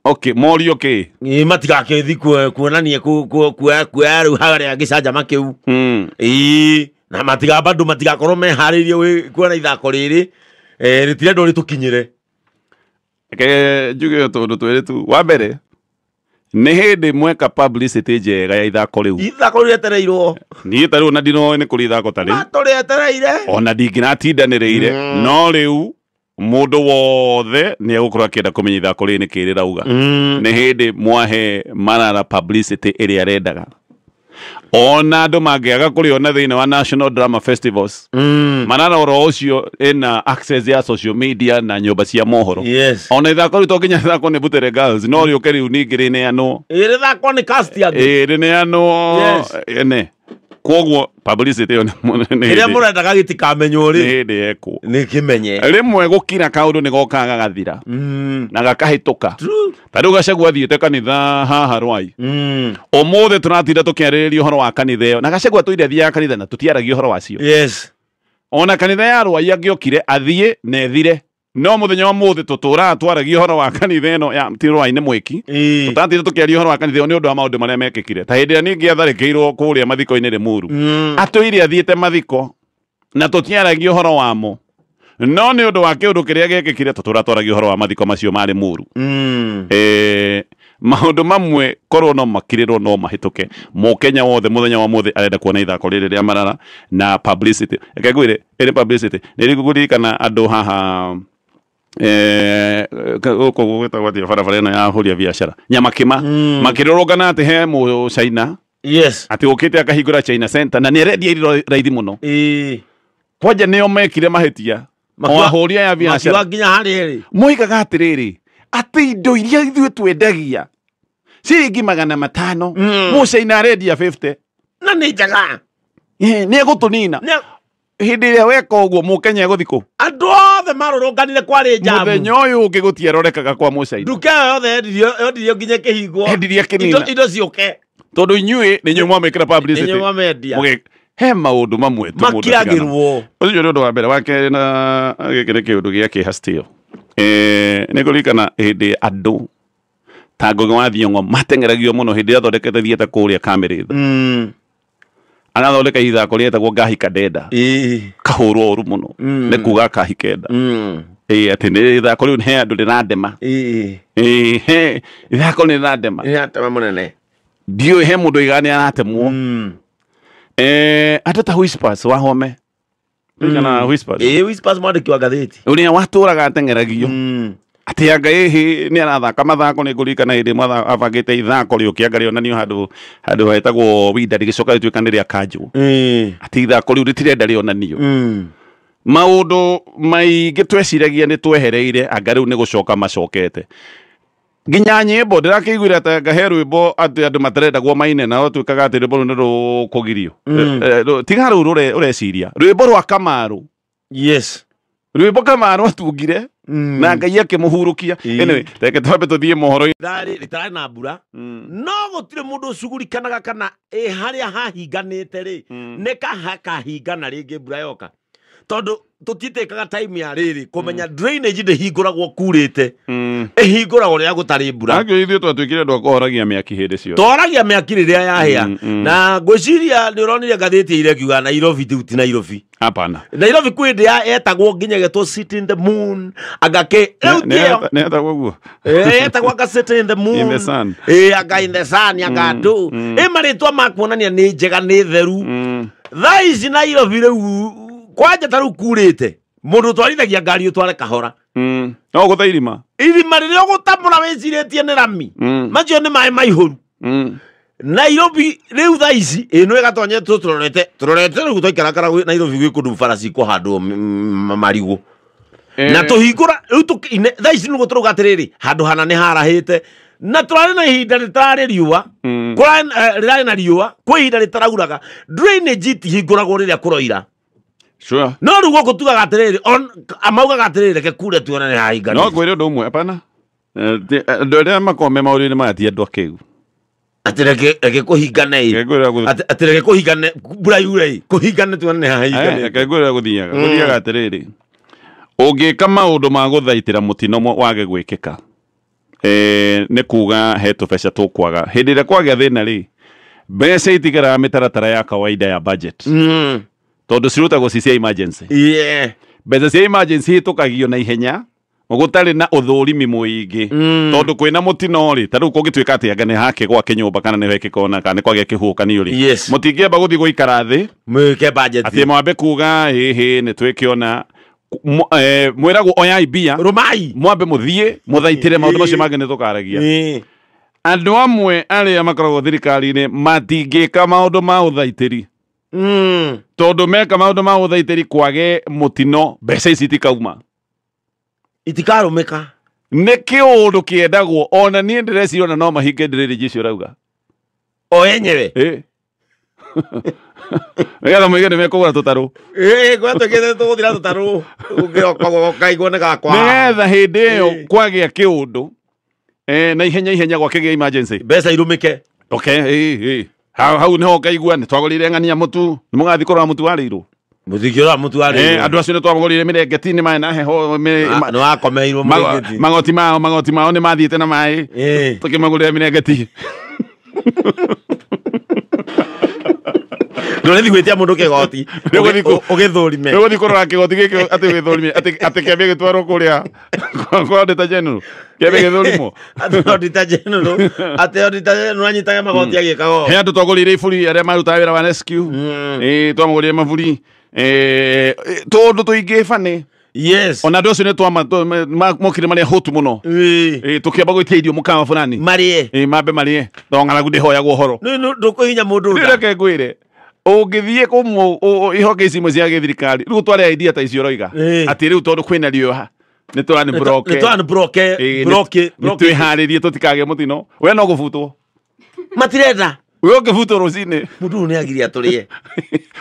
Okay, morio kĩ? Ĩĩ, matigakĩthi kuonania kuoya rĩu harĩa gĩcanjama kĩu. Ĩĩ, na matiga bado matigakorwo meharĩirie kuona ithako rĩrĩ, rĩtirendwo rĩtũkinyĩre. Reke njuge tũndũ twĩrĩ tu. Wa mbere, nĩ hĩndĩ mweka publicity njega ya ithako rĩu. Ithako rĩu rĩetereirwo. Niĩ ta rĩu ona ndinoĩ nĩ kũrĩ ithako ta rĩu. Tũrĩetereire. Ona ndingĩratindanĩrĩire. No rĩu mũndũ wothe nĩ egũkorwo akĩenda kũmenya ithako rĩrĩ nĩkĩ rĩrauga. Nĩ hĩndĩ mwahe Marara publicity ĩrĩa arendaga. Ona andũ mangĩaga kũrĩona thĩinĩ wa National Drama Festivals, Marara oro ũcio ĩna access ya social media na nyũmba cia mohoro. Yes. Ona ithako rĩu to nginya ithako nĩ Butere Girls, no rĩũke rĩu ningĩ rĩneanwo. Ĩĩ, rĩthakwo nĩ cast angĩ. Ĩĩ, rĩneanwo Yes. ene. Koguo publicity ĩyo nĩ Kĩrĩa hĩndĩ mũrendaga gĩtikamenywo rĩ, nĩ hĩndĩ yekwo. nĩ kĩmenye. Rĩmwe gũkira kaũndũ nĩ gokaga gagathira na gakahĩtũka. True. Ta rĩu Gachagua athiĩte kanitha haha Rwai. Ũmũthĩ tũratinda tũkĩarĩrĩria ũhoro wa kanitha ĩyo, na Gachagua tũire athiaga kanitha na tũtiaragia ũhoro wacio. Yes. Ona kanitha ya Rwai angĩokire athiĩ na ethire, no mũthenya wa mũthĩ tũtũraga twaragia ũhoro wa kanitha ĩno ya ti Rwai nĩ mwĩki. Ĩĩ. Tũtatinda tũkĩaria ũhoro wa kanitha ĩyo nĩ ũndũ wa maũndũ marĩa mekĩkire. Ta hĩndĩ ĩrĩa ningĩ atharĩkĩirwo kũrĩa mathiko-inĩ Limuru. Atũire athiĩte mathiko na tũtiaragia ũhoro wamo, no nĩ ũndũ wa kĩũndũ kĩrĩa gĩekĩkire tũtũra twaragia ũhoro wa mathiko macio ma Limuru. Maũndũ mamwe korwo no makirĩrwo no mahĩtũke. Mũkenya wothe mũthenya wa mũthĩ arenda kuona ithako rĩrĩ rĩa Marara na publicity. Reke ngwĩre, ĩrĩ publicity. Nĩ ngũririkana andũ haha, gũkũ gwĩtagwo atĩa barabara ĩno ya ahũri a biacara Nyamakĩma, makĩrũrũngana atĩ he mũcaina Yes. atĩ ũkĩte akahingũra China Center na nĩ arendia irio raithi mũno. Ĩĩ. Kwanja nĩo mekire mahĩtia o ahũri aya biacara. Makiuga nginya harĩa ĩrĩ. Moigaga atĩrĩrĩ, atĩ indo iria ithuĩ twendagia ciringi 500, mũcaina arendia 50. Na nĩ njega. Nĩ egũtũnina. Hĩndĩ ĩrĩa weka ũguo mũkenya egũthiĩ kũ? Andũ othe marũrũnganire kwarĩ njamu. Mũthenya ũyũ ũngĩ gũtiarorekaga kwa mũcaina. Nduka ĩyo yothe yendirio nginya ĩkĩhingwo. Yendirio ĩkĩnina. Indo ciũke. Tondũ inyuĩ nĩ inyuĩ mwamĩkĩra publicity. Nĩ inyuĩ mwamendia. He maũndũ mamwe tu mũndũ atigana. Makiragĩrwo. Ũcio nĩ ũndũ wa mbere. Wa kerĩ, na gĩkĩ nĩ kĩũndũ gĩa kĩeha still. Nĩ ngũririkana hĩndĩ andũ ta Ngũgĩ wa Thiong'o mateng'eragio mũno hĩndĩ ĩrĩa athondekete theatre kũrĩa Kamĩrĩtha. Arathondeka ithako rĩetagwo Ngahika Ndenda. Kahũrwo ũru mũno. Nĩ kuga Kahikenda. Ĩĩ, atĩ nĩ ithako rĩu he andũ rĩrandema. Ĩĩ, he ithako nĩ rĩrandema. Rĩratema mũnene. Ndiũĩ he mũndũ oigaga nĩ aratemwo. Andũ ta Whispers wa Home. Kana Whispers. Ĩĩ, Whispers mwandĩki wa ngathĩti. Ũrĩa watũraga ateng'eragio. Atĩ anga ĩhĩ nĩ arathaka mathako, nĩ ngũririkana hĩndĩ ĩmwe abangĩte ithako rĩũke anga rĩonanio handũ hetagwo Winda rĩgĩcoka rĩtuĩka nĩ rĩa kanjũ. Atĩ ithako rĩu rĩtirenda rĩonanio. Maũndũ maingĩ tweciragia nĩ twehereire, anga rĩu nĩ gũcoka macokete. Nginya nyĩmbo ndĩrakĩiguire atĩ anga he rwĩmbo atĩ andũ matarendagwo maine nao tuĩkaga atĩ rwĩmbo rũu nĩ rũkũgirio. Tiga rũu ũreciria. Rwĩmbo rwa Kamaru. Yes. Rwĩmbo Kamaru atungire. Na Ngai akĩmũhurũkia. Anyway, reke twambe tũthiĩ mohoro-inĩ. Rĩtarĩ na mbura. No gũtirĩ mũndũ ũcugurikanaga kana ĩ harĩa hahinganĩte rĩ, nĩ kahakahingana rĩngĩ mbura yoka. Tondũ tũtitĩkaga time ya rĩrĩ kũmenya drainage ndĩhingũragwo kurĩte. Ĩhingũragwo rĩrĩa gũtarĩ mbura. Angĩ ithuĩ twatuĩkire andũ a kũhoragia mĩaki hĩndĩ ciothe. Tũhoragia mĩaki rĩrĩa yahĩa. Na ngwĩciria nĩ ũronire ngathĩti ĩrĩa ĩkiuga Nairobi ti Nairobi. Hapana. Nairobi kwĩ hĩndĩ yetagwo nginya ĩgetwo City in the Moon. Anga kĩ, rĩu ti ĩyo. Nĩ yetagwo ũguo? Yetagwo anga City in the Moon. In the sun. Anga in the sun, anga andũ. Marĩtwa ma kuonania nĩ njega, nĩ theru. Thaa ici Nairobi rĩu kwanja ta rĩu kurĩte, mũndũ ũtwarithagia ngari ũtware kahora. No ũgũthe irima. Irima rĩrĩa ũgũtambũra wĩcirĩtie nĩ rami. Macio nĩ maĩ maihũru. Nairobi rĩu thaa ici ĩno ĩgatonye tũrorete, tũrorete rĩu twaikarakara Nairobi gwĩ kũndũ bara cikũhandwo marigũ. Na tũhingũra rĩu thaa ici nĩguo tũrauga atĩrĩrĩ, handũ hana nĩ harahĩte. Na tũrarĩ na ihinda rĩtararĩ riũa. Kũrarĩ, rĩrarĩ na riũa, kwĩ ihinda rĩtarauraga. Drainage itihingũragwo rĩrĩa kũroira. Sure. No rĩu gũkũ tugaga atĩrĩrĩ, maugaga atĩrĩrĩ, reke kure tuone nĩ hahinganĩte. No ngwĩre ũndũ ũmwe, hapana. Andũ arĩa makoragwo me maũndũ-inĩ maya ti andũ akĩgu. Atĩ reke kũhingane ĩ. Reke ngwĩre gũ- Atĩ reke kũhingane, mbura yure ĩ, kũhingane tuone nĩ hahinganĩte. Reke ngwĩre gũthiaga. Gũthiaga atĩrĩrĩ, ũngĩka maũndũ ma gũthaitĩra mũtino wage gwĩkĩka, nĩ kuga he tũbeca tũkwaga. Hĩndĩ ĩrĩa kwagĩa thĩna rĩ, mbeca itigaraga mĩtaratara ya kawaida ya budget. Tondũ cirutagwo ci cia emergency. Mbeca cia emergency hĩtũkagio na ihenya gũtarĩ na ũthũrimi mũingĩ. Tondũ kwĩna mũtino rĩ, ta rĩu kũngĩtuĩka atĩ anga nĩ hakĩgwa kĩnyũmba kana nĩ hekĩka ona kana nĩ kwagĩa kĩhuhũkanio rĩ, mũtingĩamba gũthiĩ gũikara thĩ Mwĩke budget. atĩ mwambe kuga hĩhĩ nĩ twĩkĩona. Mwĩragwo oyai mbia, Rũmai. mwambe mũthiĩ mũthaitĩre maũndũ macio mangĩ nĩ tũkaragia. Andũ amwe arĩa makoragwo thirikari-inĩ matingĩka maũndũ ma ũthaitĩri. Tondũ meka maũndũ ma ũthaitĩri kwage mũtino, mbeca ici itikauma. Itikarũmĩka. Nĩ kĩũndũ kĩendagwo, ona niĩ ndĩreciria ona no mahinge ndĩrĩrĩ icio ũrauga. O enyewe. Nĩgetha moige nĩ mekũgũra tũtarũ. Gwatuĩkĩte tũgũthira tũtarũ, ũngĩroka ũkaigua nĩ gakwa. Nĩgetha hĩndĩ ĩyo kwagĩa kĩũndũ, na ihenya ihenya gwakĩgĩa emergency. Mbeca irũmĩke. Okay, hau nĩho ũkaigua nĩ twagũrire ng'ania mũtu, nĩ mũgathiĩ kũrora mũtu warĩirwo. Mũthikĩ ũrĩa mũtu warĩirwo. Andũ acio nĩ twamagũrire mĩrengeti nĩ maĩ na heho, Nĩ wakomeirwo mũrengeti. Magoti mao nĩ mathiĩte na maĩ. Tũkĩmagũrĩra mĩrengeti. Ndũrĩthiĩ gwĩtia mũndũ kĩgoti. Nĩgũthiĩ Ũgĩthũrime. Nĩgũthiĩ kũrora kĩgoti gĩkĩ atĩ ũgĩthũrime, atĩ kĩambie gĩtwarwo kũrĩa kwa Auditor General. Kĩambie gĩthũrimwo. Atĩ Auditor General, atĩ Auditor General anyitage magoti agĩkaga ũũ. He andũ twagũrĩire iburi arĩa marutaga wĩra wa rescue. Twamagũrĩire maburi. Tũndũ tũingĩ bani. Ona andũ acio nĩ mokire marĩa hũtu mũno. Tũkĩamba gwĩtia irio mũkawa fulani. Marĩe. Mambe marĩe. Tondũ ng'aragu ndĩhoyagwo ũhoro. Nĩ, nĩ, ndũkũhinya mũndũ Rĩu nda. reke ngwĩre, ũngĩthiĩ ihonge ici imwe cia gĩthirikari, rĩu tware idea ta icio ũroiga. Atĩ rĩu tondũ kwĩna riũa, nĩ tũrani broke. Nĩ tũrani broke, broke, Nĩ broke. twĩharĩrie tũtikagĩe mũtino. We no gũbutwo. Matirenda. We ũngĩbutwo rũcinĩ. Mũndũ ũyũ nĩ agiria tũrĩe.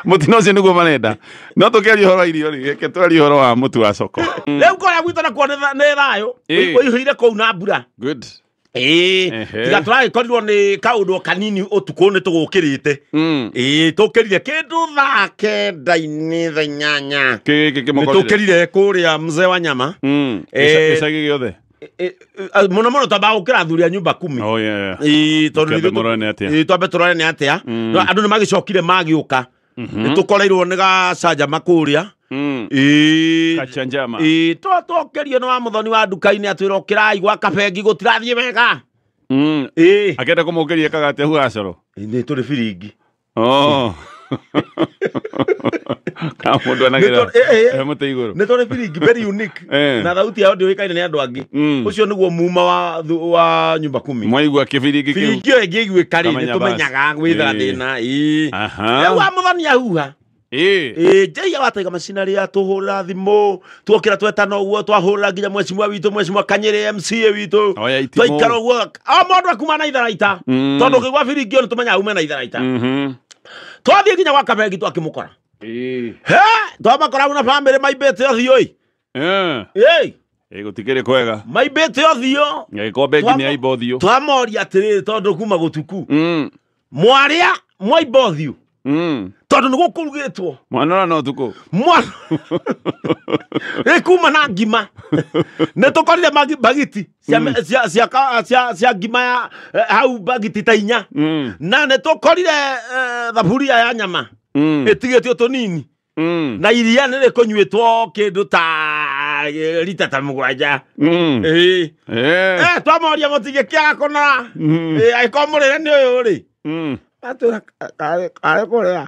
Mũtino ũcio nĩguo marenda. No tũkĩaria ũhoro wa irio rĩ, reke twarie ũhoro wa mũtu wa soko. Rĩu kũrĩa gwitũ nakuo nĩ thayũ. Ũihũire kũu na mbura. Good. Tiga tũragĩkorirwo nĩ kaũndũ kanini ũtukũ nĩ tũgũkĩrĩte. Tũkĩrire kĩndũ thaa kenda-inĩ thaa inyanya. Kĩ, kĩ, Nĩ mũkorire? tũkĩrire kũrĩa mzee wa nyama. Gĩcagi gĩothe? Mũno mũno twambaga gũkĩra athuri a nyũmba kumi. Oh, yeah, yeah. Tondũ Twambe nithuĩ mũrore nĩ atĩa. Twambe tũrore nĩ atĩa. No, andũ nĩ magĩcokire magĩũka. Nĩ tũkoreirwo nĩ gacanjama kũrĩa. Gacanjama. Twokĩrio nĩ wa mũthoni wa nduka-inĩ atwĩra ũkĩrai gwa kabengi gũtirathiĩ wega. Akĩenda kũmũkĩria kagate hu gacoro. Nĩ tũrĩ biringi. Oh. Ka mũndũ anagĩra. Nĩ tũ-, Mũtĩ igũrũ. Nĩ tũrĩ biringi very unique. Na thauti yao ndĩũĩkaine nĩ andũ angĩ. Ũcio nĩguo muma wa nyũmba kumi. Mwaigua kĩbiringi kĩu. Biringi ĩyo ĩngĩiguĩka rĩ, nĩ Kamenya basi. tũmenyaga gwĩthara thĩna. Rĩu wa mũthoni ahuha. Njĩia wataiga macinarĩ atũhũrĩra thimũ, tuokĩra twetana ũguo, twahũrĩra nginya mwecimwa witũ, mwecimwa Kanyĩrĩ MCA witũ. Oya itimũ. Twaikara ũguo, o mũndũ akuma na itharaita. Tondũ ũkĩgwa biringi ĩyo nĩ tũmenyaga ume na itharaita. Twathiĩ nginya gwa kabengi twakĩmũkora. He, twamakora na bamĩrĩ maimbĩte ũthiũ ĩ. Gũtikĩrĩ kwega. Maimbĩte ũthiũ. Ngagĩkorwo bengi nĩ yaimba ũthiũ. Twamoria atĩrĩrĩ tondũ kuma gũtuku. Mwarĩa mwaimba ũthiũ. Tondũ nĩ gũkũrugĩtwo. Mwanora no ũtukũ. Mwana. Kuma na ngima. Nĩ tũkorire bagiti cia ngima ya hau bagiti ta inya. Na nĩ tũkorire thaburia ya nyama. Ĩtigĩtio tũnini. Na iria nĩ rĩkũnyuĩtwo kĩndũ ta rita ta mũgwanja. Twamoria mũtingĩkĩaga kũnora. Angĩkorwo mũrĩre nĩ ũyũ rĩ. Atwĩra karĩ kũrĩa.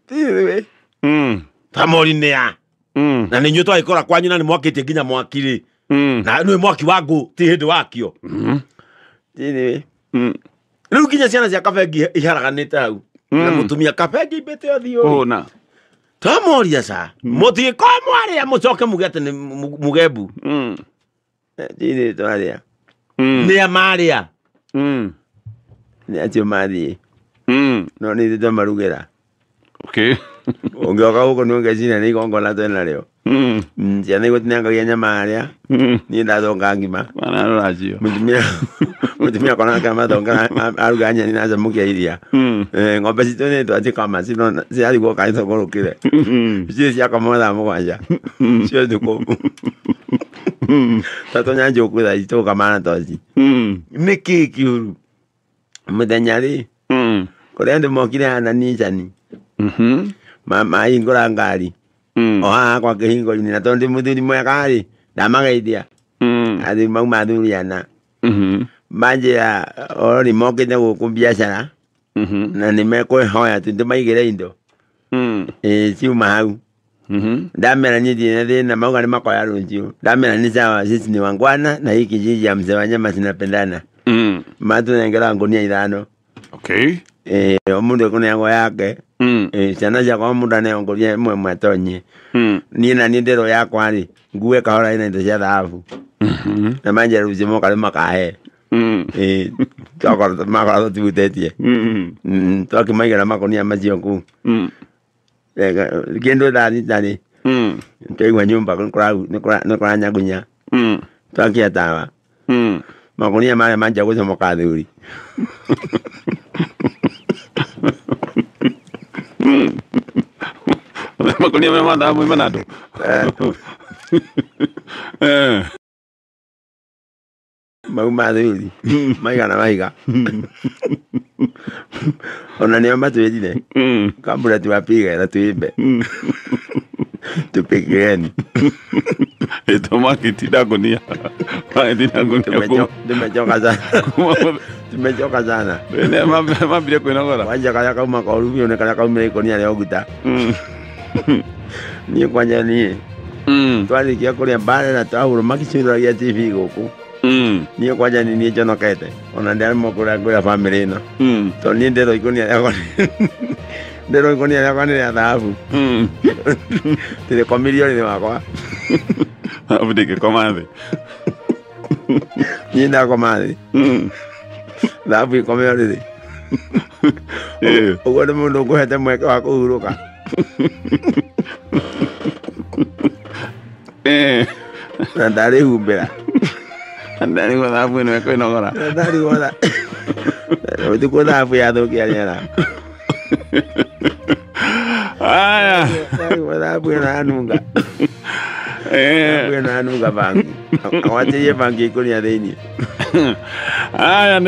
Ti ithuĩ. Twamori nĩ a. Na nĩ inyuĩ twagĩkora kwanyu na nĩ mwakĩtie nginya mwaki rĩ. Na nĩ mwaki wa ngũ ti hĩndĩ wakio. Ti ithuĩ. Rĩu nginya ciana cia kabengi iharaganĩte hau. Na mũtumia kabengi imbĩte ũthiũ. Kũhũna. Twamoria ca. Mũtingĩkorwo mwarĩa mũcoke muge atĩ nĩ mũgembu. Ti ithuĩ twarĩa. Nĩ a marĩa. Nĩ acio mathiĩ. No nĩ ithuĩ twamarugĩra. Ũngĩoka gũkũ nĩ ũngecina nĩ igongona twĩna rĩo. Ciana igũtinangagia nyama harĩa. Niĩ ndathonga ngima. Bana rũracio. Mũtumia akona mathonga aruga nyeni na acamũkia iria. Ng'ombe citũ nĩ twacikama cirarigwo kana itũgũrũkire. Cirĩ ciakoma thaa 7 cia ũtukũ. Twatonya njũkũ thaa ici tũgũkama na toci. Nĩkĩ kĩũru? Mũthenya rĩ kũrĩa andũ mokire hana Nissan. Mahingũra ngari. O haha kwa kĩhingo-inĩ na tondũ ndĩ mũthuri mwega rĩ ndamageithia. Athuri mauma athuri ana. Manjĩra oro nĩ mokĩte gũkũ biacara na nĩ mekũhoya tu ndĩmaigĩre indo. Ciuma hau. Ndamera niĩ ndirĩ na thĩna mauga nĩ makoya rũciũ. Ndamera nĩ sawa sisi ni wangwana na hii kijiji ya mzee wa nyama tunapendana. Matũnengera ngunia 5. Okay. O mũndũ ekũneagwo yake. Ciana ciakwa o mũndũ aneo ngunia ĩmwe ĩmwe atonye. Niĩ na niĩ ndĩrwo yakwa rĩ ngue kahora ĩna indo cia thahabu. Na manjĩra rũciũ moka rĩ makahe. Twakorwo makorwo tũtihutĩtie. Twakĩmaigĩra makonia macio kũu. Kĩndũ thaa 6 rĩ twaigua nyũmba nĩ kũranyagunya. Twakia tawa. Makonia marĩa manjia gũcomoka athuri. Makonia me mathabu imana andũ. Mau ma athuri maigana mahiga. Ona nĩo matwĩrire kambura tuwapige na tuimbe. Tupigeni. Ĩtũmakitinda ngunia. Magitinda ngunia. Tumechoka sana. Tumechoka sana. Mambire kwĩnogora. Kwanja karĩa kauma koru biũ nĩ karĩa kaumire ikũnia rĩa ũguta. Niĩ kwanja niĩ. Twarĩkia kũrĩa mbare na twahũrwo makĩcũragia TV gũkũ. Niĩ kwanja nĩ niĩ njonokete. Ona ndiaremwo kũrĩa ngwĩra bamĩrĩ ĩno. Tondũ niĩ ndĩrwo ikũnia rĩakwa. Ndĩrwo ikũnia rĩakwa nĩ rĩa thahabu. Ndĩrĩkomirie ũrĩrĩ wakwa. Thahabu ndĩngĩkoma thĩ. Niĩ ndakoma thĩ. Thahabu ĩkome ũrĩrĩ. Ũguo nĩ mũndũ ũkũhete mweke wa kũhurũka. Na ndarĩhumbĩra. Ndarigwo thahabu ĩno ĩkwĩnogora. Ndarigwo ũtukũ thahabu yathũkia rĩera. Aya. Ndarigwo thahabu ĩno yanunga. Thahabu ĩno yanunga bangi. Agwatĩrie bangi ikũnia thĩiniĩ. Aya.